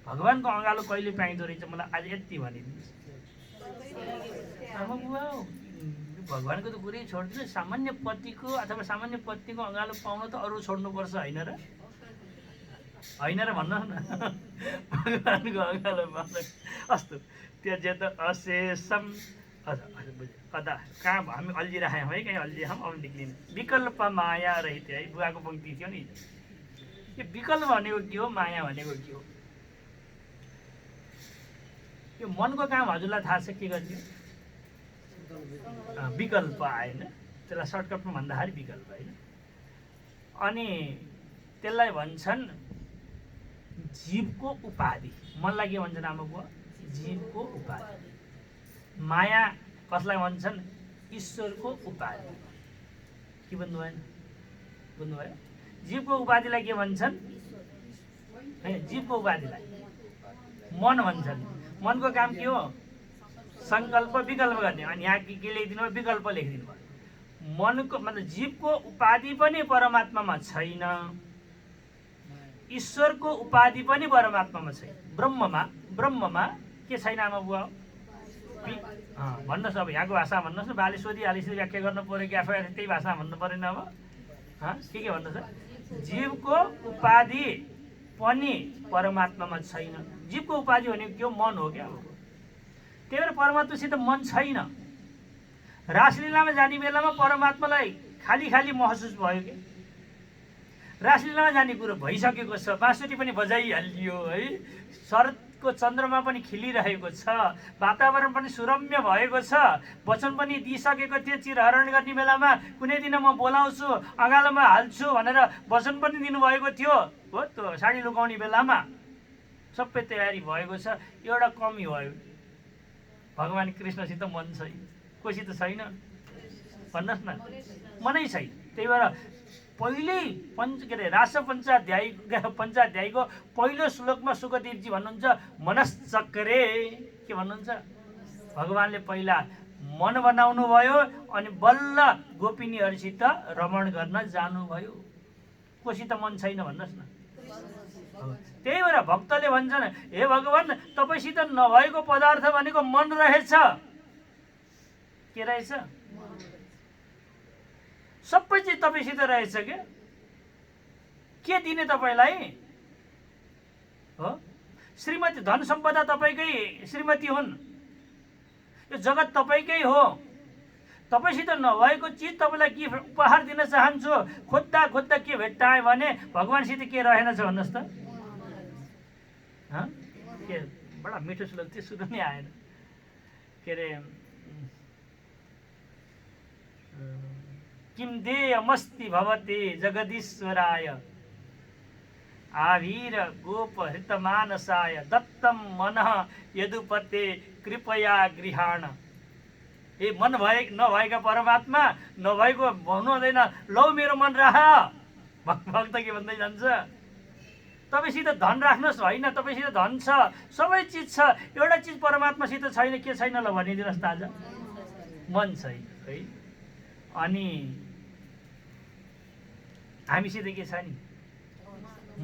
भगवान्को अँगालो कहिले पाइँदो रहेछ मलाई आज यति भनिदिनुहोस्। आमा बुवा, भगवान्को त कुरै छोड्दिनु, सामान्य पतिको अथवा सामान्य पत्नीको अँगालो पाउन त अरू छोड्नुपर्छ, होइन र? होइन र भन्नुहोस् न। भगवान्को अँगालो पाउन अस्तु त्यज अशेषम कदा कहाँ हामी अल्झिराख्यौँ है, कहीँ अल्झियौँ, अब निक्लिनु। विकल्प माया रहित है, बुवाको पङ्क्ति थियो नि। यो विकल्प भनेको के हो, माया भनेको के हो? यो मनको काम हजुरलाई थाहा छ के गर्ने? विकल्प आएन, त्यसलाई सर्टकटमा भन्दाखेरि विकल्प, होइन? अनि त्यसलाई भन्छन् जीवको उपाधि। मनलाई के भन्छन् आमा बुवा? जीवको उपाधि। माया कसलाई भन्छन्? ईश्वरको उपाधि। के भन्नुभयो? बुझ्नुभयो? जीवको उपाधिलाई के भन्छन्? जीवको उपाधिलाई मन भन्छन्। मनको काम के हो? सङ्कल्प विकल्प गर्ने। अनि यहाँ के लेखिदिनु भयो? विकल्प लेखिदिनु भयो। मनको मतलब जीवको उपाधि पनि परमात्मामा छैन, ईश्वरको उपाधि पनि परमात्मामा छैन। ब्रह्ममा के छैन आमा बुवा? भन्नुहोस् अब यहाँको भाषा भन्नुहोस् न, बाले सोधिहालिस व्याख्या गर्नु पऱ्यो कि आफै त्यही भाषा भन्नु परेन अब के भन्नुहोस्? जीवको उपाधि पनि परमात्मामा छैन। जीवको उपाधि भनेको के हो? मन हो क्या। अब त्यही भएर परमात्मासित मन छैन। रासलीलामा जाने बेलामा परमात्मालाई खाली खाली महसुस भयो कि रासलीलामा जाने कुरो भइसकेको छ, बाँसुरी पनि बजाइहालियो है, शरदको चन्द्रमा पनि खिलिरहेको छ, वातावरण पनि सुरम्य भएको छ, वचन पनि दिइसकेको थियो चिरहरण गर्ने बेलामा कुनै दिन म बोलाउँछु अँगालोमा हाल्छु भनेर वचन पनि दिनुभएको थियो हो। त्यो साडी लुकाउने बेलामा सबै तयारी भएको छ। एउटा कमी भयो, भगवान् कृष्णसित मन छैन। कोसित छैन भन्नुहोस् न? मनै छैन। त्यही भएर पहिल्यै रास पञ्चाध्यायको पहिलो श्लोकमा सुखदेवजी भन्नुहुन्छ मनश्चक्रे के भन्नुहुन्छ? भगवान्ले पहिला मन बनाउनु भयो अनि बल्ल गोपिनीहरूसित रमण गर्न जानुभयो। कोसित मन छैन भन्नुहोस् न? त्यही भएर भक्तले भन्छन् हे भगवान् तपाईसित नभएको पदार्थ भनेको मन रहेछ। के रहेछ? सबै चिज तपाईसित रहेछ के दिने तपाईँलाई हो? श्रीमती धन सम्पदा तपाईँकै श्रीमती हुन्, यो जगत तपाईँकै हो। तपाईँसित नभएको चिज तपाईँलाई के उपहार दिन चाहन्छु, खोज्दा खोज्दा के भेट्टाएँ भने भगवान्सित के रहेनछ भन्नुहोस् त? के बडा मिठो श्लोक थियो, सुरु नै आएन। के अरे किम देयमस्ति भवते जगदीश्वराय आवीर गोप हृतमानसाय दत्तम मनः यदुपते कृपया गृहाण। ए मन नभएका परमात्मा नभएको भन्नु हुँदैन, लौ मेरो मन राख। भक्त के भन्दै जान्छ? तपाईँसित धन राख्नुहोस् होइन, तपाईँसित धन छ, सबै चिज छ, एउटा चिज परमात्मासित छैन। के छैन ल भनिदिनुहोस् त? आज मन छैन है। अनि हामीसित के छ नि?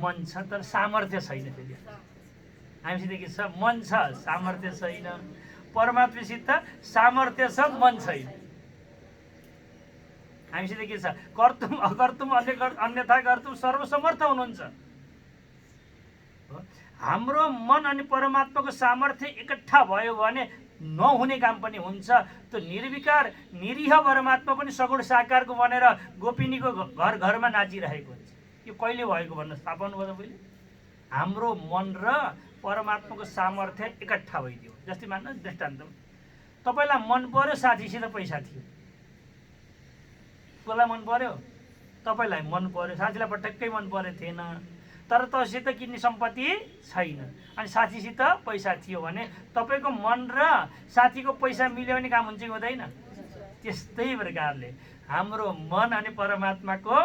मन छ तर सामर्थ्य छैन। फेरि हामीसित के छ? मन छ, सामर्थ्य छैन। परमात्मासित सामर्थ्य छ, मन छैन। हामीसित के छ? कर्तुम अकर्तुम अन्यथा कर्तुम सर्वसमर्थ हुनुहुन्छ। हाम्रो मन अनि परमात्माको सामर्थ्य एकट्ठा भयो भने नहुने काम पनि हुन्छ। त्यो निर्विकार निरीह परमात्मा पनि सगुण साकारको बनेर गोपिनीको घर घरमा नाचिरहेको हुन्छ। यो कहिले भएको भन्नुहोस्? थाहा पाउनुभयो तपाईँले? हाम्रो मन र परमात्माको सामर्थ्य एकट्ठा भइदियो। जस्तै मान्नुहोस् दृष्टान्त, तपाईँलाई मन पर्यो, साथीसित पैसा थियो, कसलाई मन पर्यो? तपाईँलाई मन पर्यो, साथीलाई पटक्कै मन परेको थिएन, तर तँसित किन्ने सम्पत्ति छैन अनि साथीसित पैसा थियो भने तपाईँको मन र साथीको पैसा मिल्यो भने काम हुन्छ कि हुँदैन? त्यस्तै प्रकारले हाम्रो मन अनि परमात्माको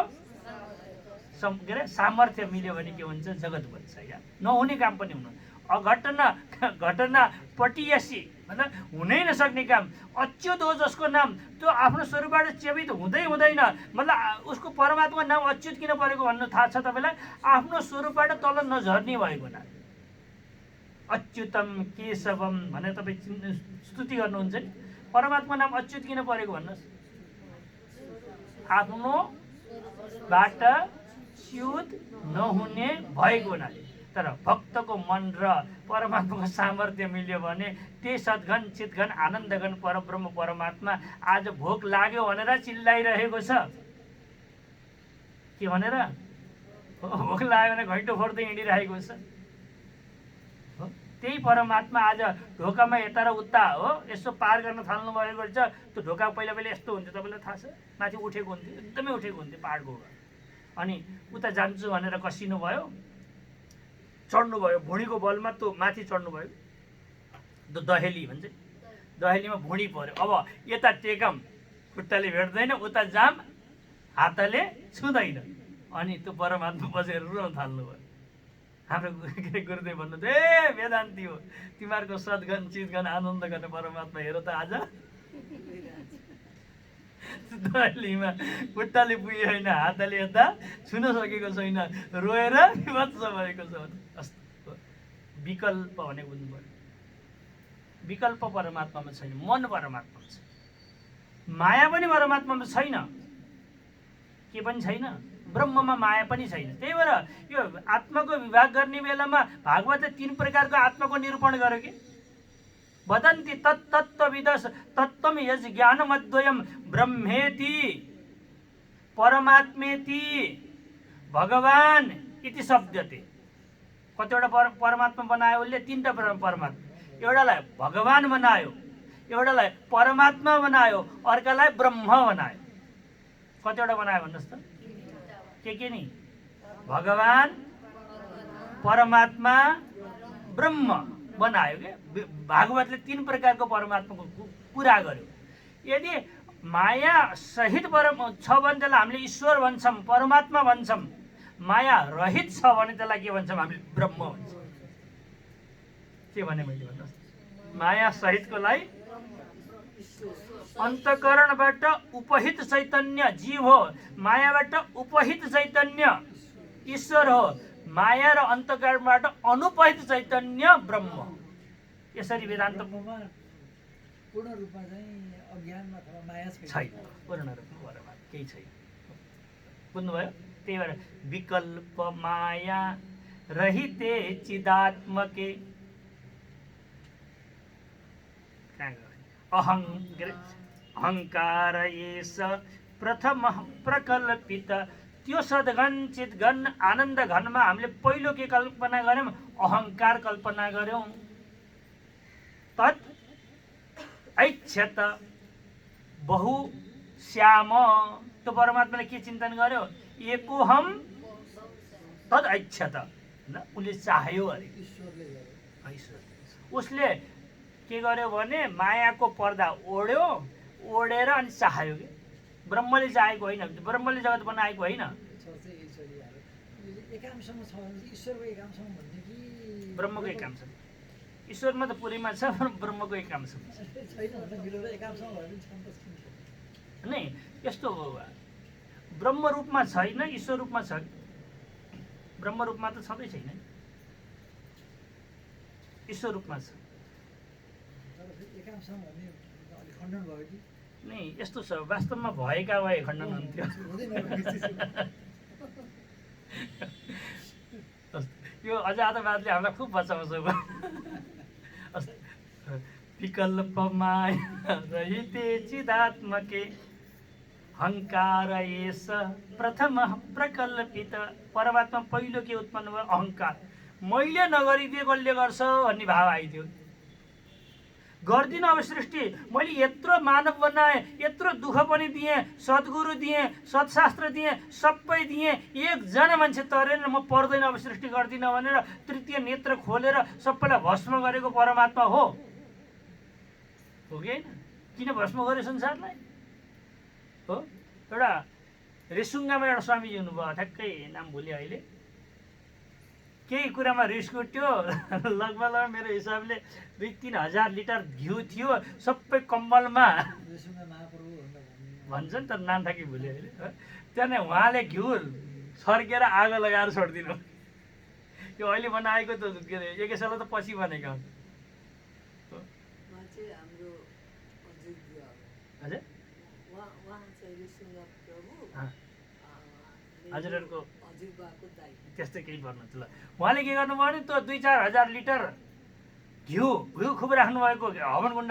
सामर्थ्य मिल्यो भने के हुन्छ? जगत बन्छ। या नहुने काम पनि हुनु, घटना पटियसी मतलब हुनै नसक्ने काम, अच्युत हो जसको नाम त्यो आफ्नो स्वरूपबाट चेपित हुँदै हुँदैन। मतलब उसको परमात्मा नाम अच्युत किन परेको भन्नु थाहा छ तपाईँलाई? आफ्नो स्वरूपबाट तल नझर्ने भएको नाम अच्युतम केशवम भनेर तपाईँ स्तुति गर्नुहुन्छ नि। परमात्मा नाम अच्युत किन परेको भन्नुहोस्? आफ्नोबाट च्युत नहुने भएको हुनाले। तर भक्तको मन र परमात्माको सामर्थ्य मिल्यो भने त्यही सद्घन चितघन आनन्दघन परब्रह्म परमात्मा आज भोक लाग्यो भनेर चिल्लाइरहेको छ। के भनेर? भोक लाग्यो भने घैँटो फोर्दै हिँडिरहेको छ। त्यही परमात्मा आज ढोकामा यता र उता हो यसो पार गर्न थाल्नु भएको छ। त्यो ढोका पहिला पहिला यस्तो हुन्थ्यो, तपाईँलाई थाहा छ? माथि उठेको हुन्थ्यो, एकदमै उठेको हुन्थ्यो पाहाडको। अनि उता जान्छु भनेर कसिनु भयो, चढ्नु भयो, भुँडीको बलमा त्यो माथि चढ्नु भयो, दहेली भन्छ, दहेलीमा भुँडी पर्यो। अब यता टेकम खुट्टाले भेट्दैन, उता जाम हातले छुँदैन, अनि त्यो परमात्मा बसेर रुन थाल्नु भयो। हाम्रो गुरुदेव भन्नु ए वेदान्ती हो, तिमीहरूको सद्गन चितगन आनन्द गर्ने परमात्मा हेर त आज दहेलीमा खुट्टाले पुग्यो होइन, हातले यता छुन सकेको छैन, रोएर विभत्स भएको छ। विकल्प भनेको बुझ्नु पर्यो। विकल्प परमात्मामा छैन, मन परमात्मामा छ, माया पनि परमात्मामा छैन, के पनि छैन, ब्रह्ममा माया पनि छैन। त्यही भएर यो आत्माको विभाग गर्ने बेलामा भागवतले 3 प्रकारको आत्माको निरूपण गर्यो कि वदन्ति तत्तत्त्वविदस् तत्त्वं यज् ज्ञानमद्वयं ब्रह्मेति परमात्मेति भगवान इति शब्दते। कतिवटा परमात्मा बनायो उसले? 3टा परमात्मा, एउटालाई भगवान बनायो, एउटालाई परमात्मा बनायो, अर्कालाई ब्रह्म बनायो। कतिवटा बनायो भन्नुहोस् त? के नि? भगवान, परमात्मा, ब्रह्म बनायो के। भागवतले 3 प्रकारको परमात्माको कुरा गर्यो। यदि माया सहित छ भने त्यसलाई हामीले ईश्वर भन्छौँ, परमात्मा भन्छौँ। माया रहित छ भने त्यसलाई के भन्छौँ? हामीले ब्रह्म भन्छौँ। के भने मैले भन्नुहोस्? माया सहितकोलाई अन्तःकरणबाट उपहित चैतन्य जीव हो, मायाबाट उपहित चैतन्य ईश्वर हो, माया र अन्तःकरणबाट अनुपहित चैतन्य ब्रह्म हो। यसरी वेदान्त पूर्ण रूपमा चाहिँ अज्ञानमा अथवा माया छैन, पूर्ण रूपमा परमात्मा केही छैन। बुझ्नुभयो? त्यही भएर विकल्प माया रहिते चिदात्मके अहङ्कार एष प्रथम प्रकल्पित। त्यो सद्घन चितघन आनन्द घनमा हामीले पहिलो के कल्पना गर्यौँ? अहङ्कार कल्पना गर्यौँ। तत् ऐच्छत बहु श्याम। त्यो परमात्माले के चिन्तन गर्यो? एकोहम तद ऐच्छत। उसले चाह्यो अरे, उसले के गर्यो भने मायाको पर्दा ओढ्यो, ओढेर अनि चाह्यो कि। ब्रह्मले चाहेको होइन, ब्रह्मले जगत बनाएको होइन। ब्रह्मको एकांश, ईश्वरमा त पुरैमा छ, ब्रह्मको एकांश नै। यस्तो हो, ब्रह्म रूपमा छैन, ईश्वर रूपमा छ। ब्रह्म रूपमा त छँदै छैन, ईश्वर रूपमा छ। नै यस्तो छ, वास्तवमा भएका भए खण्डन हुन्थ्यो। यो अझ आतवादले हामीलाई खुब बचाउँछ। विकल्प माया रहिते चिदात्मके अहङ्कार एष प्रथम प्रकल्पित। परमात्मा पहिलो के उत्पन्न भयो? अहङ्कार। मैले नगरिदिए कसले गर्छ भन्ने भाव आइदियो। गर्दिनँ अब सृष्टि, मैले यत्रो मानव बनाएँ, यत्रो दुःख पनि दिएँ, सद्गुरु दिएँ, सत्शास्त्र दिएँ, सबै दिएँ, एकजना मान्छे तरेन, म पर्दैन अब सृष्टि गर्दिनँ भनेर तृतीय नेत्र खोलेर सबैलाई भस्म गरेको परमात्मा हो कि होइन? किन भस्म गर्यो संसारलाई? हो, एउटा रेसुङ्गामा एउटा स्वामीजी हुनुभयो, ठ्याक्कै नाम भुल्यो अहिले। केही कुरामा रिस उठ्यो, लगभग मेरो हिसाबले 2-3 हजार लिटर घिउ थियो, सबै कम्बलमा भन्छ नि त, नाम ठ्याक्कै भुल्यो अहिले। त्यहाँदेखि उहाँले घिउ छर्केर आगो लगाएर छोडिदिनु। यो अहिले बनाएको त के अरे 1 साल त पछि बनेको। हजुरहरूको त्यस्तै केही पर्नु ल। उहाँले के गर्नुभयो भने त्यो 2-4 हजार लिटर घिउ खुब राख्नुभएको हवन कुण्ड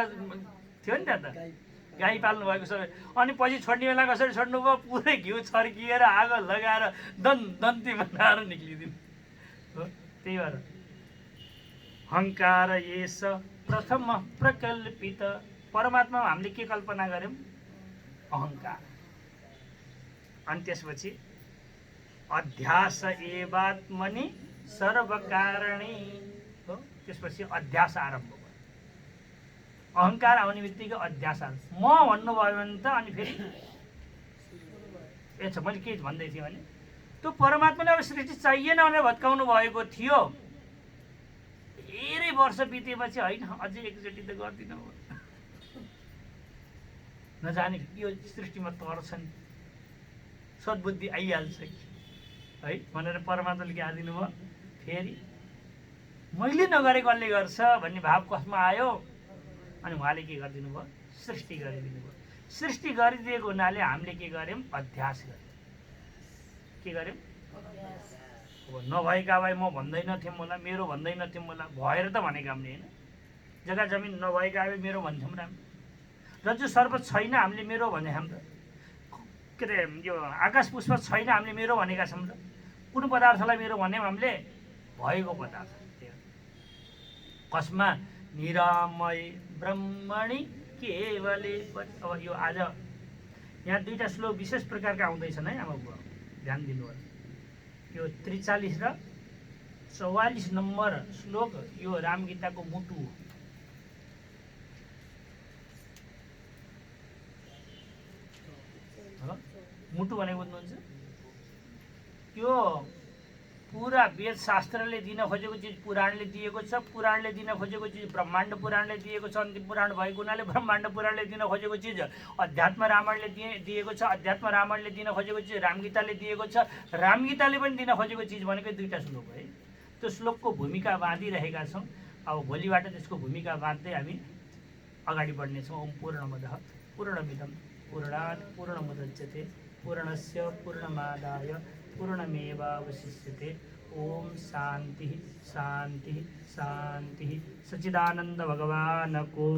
थियो नि त्यहाँ त, गाई पाल्नु भएको सबै। अनि पछि छोड्ने बेला कसरी छोड्नुभयो? पुरै घिउ छर्किएर आगो लगाएर दन्ती बनाएर निक्लिदिनु हो। त्यही भएर अहङ्कार एष प्रथम प्रकल्पित। परमात्मामा हामीले के कल्पना गर्यौँ? अहङ्कार। अनि त्यसपछि अध्यास एवात्मनि सर्वकारणि हो। त्यसपछि अध्यास आरम्भ भयो। अहङ्कार आउने बित्तिकै अध्यास म भन्नुभयो भने त अनि फेरि छ। मैले के भन्दै थिएँ भने त्यो परमात्माले अब सृष्टि चाहिएन भनेर भत्काउनु भएको थियो। धेरै वर्ष बितेपछि होइन, अझै एकचोटि त गर्दिनँ नजाने यो सृष्टिमा तर्छ नि, सद्बुद्धि आइहाल्छ कि है भनेर परमात्माले के हालिदिनु भयो? फेरि मैले नगरेको कसले गर्छ भन्ने भाव कसमा आयो? अनि उहाँले के गरिदिनु भयो? सृष्टि गरिदिनु भयो। सृष्टि गरिदिएको हुनाले हामीले के गर्यौँ? अध्यास गर्यौँ। के गर्यौँ? अब नभएका भए म भन्दैन थिएँ मलाई, मेरो भन्दैन थिएँ मलाई, भएर त भनेको हामीले होइन। जग्गा जमिन नभएका भए मेरो भन्थ्यौँ र हामी। रज्जु सर्प छैन हामीले मेरो भने हाम्रो, के अरे यो आकाश पुष्प छैन हामीले मेरो भनेका छौँ र। कुन पदार्थलाई मेरो भन्यौँ हामीले? भएको पदार्थ। कसमा? निरामय ब्रह्मणि केवले। अब यो आज यहाँ दुईवटा श्लोक विशेष प्रकारका आउँदैछन् है आमा बुवा, ध्यान दिनु होला। यो 43 र 44 नम्बर श्लोक यो रामगीताको मुटु हो। मुटु भनेको बुझ्नुहुन्छ? यो पुरा वेद शास्त्रले दिन खोजेको चिज पुराणले दिएको छ, पुराणले दिन खोजेको चिज ब्रह्माण्ड पुराणले दिएको छ, अन्तिम पुराण भएको हुनाले ब्रह्माण्ड पुराणले दिन खोजेको चिज अध्यात्म रामायणले दिएको छ, अध्यात्म रामायणले दिन खोजेको चिज रामगीताले दिएको छ, रामगीताले पनि दिन खोजेको चिज भनेको दुईवटा श्लोक है। त्यो श्लोकको भूमिका बाँधिरहेका छौँ। अब भोलिबाट त्यसको भूमिका बाँध्दै हामी अगाडि बढ्नेछौँ। ओम पूर्णमदः पूर्णमिदं पूर्णात् पूर्णमुदच्यते पूर्णस्य पूर्णमादाय पूर्णमेवावशिष्यते। ओम शांति शांति शांति। सच्चिदानंद भगवान को।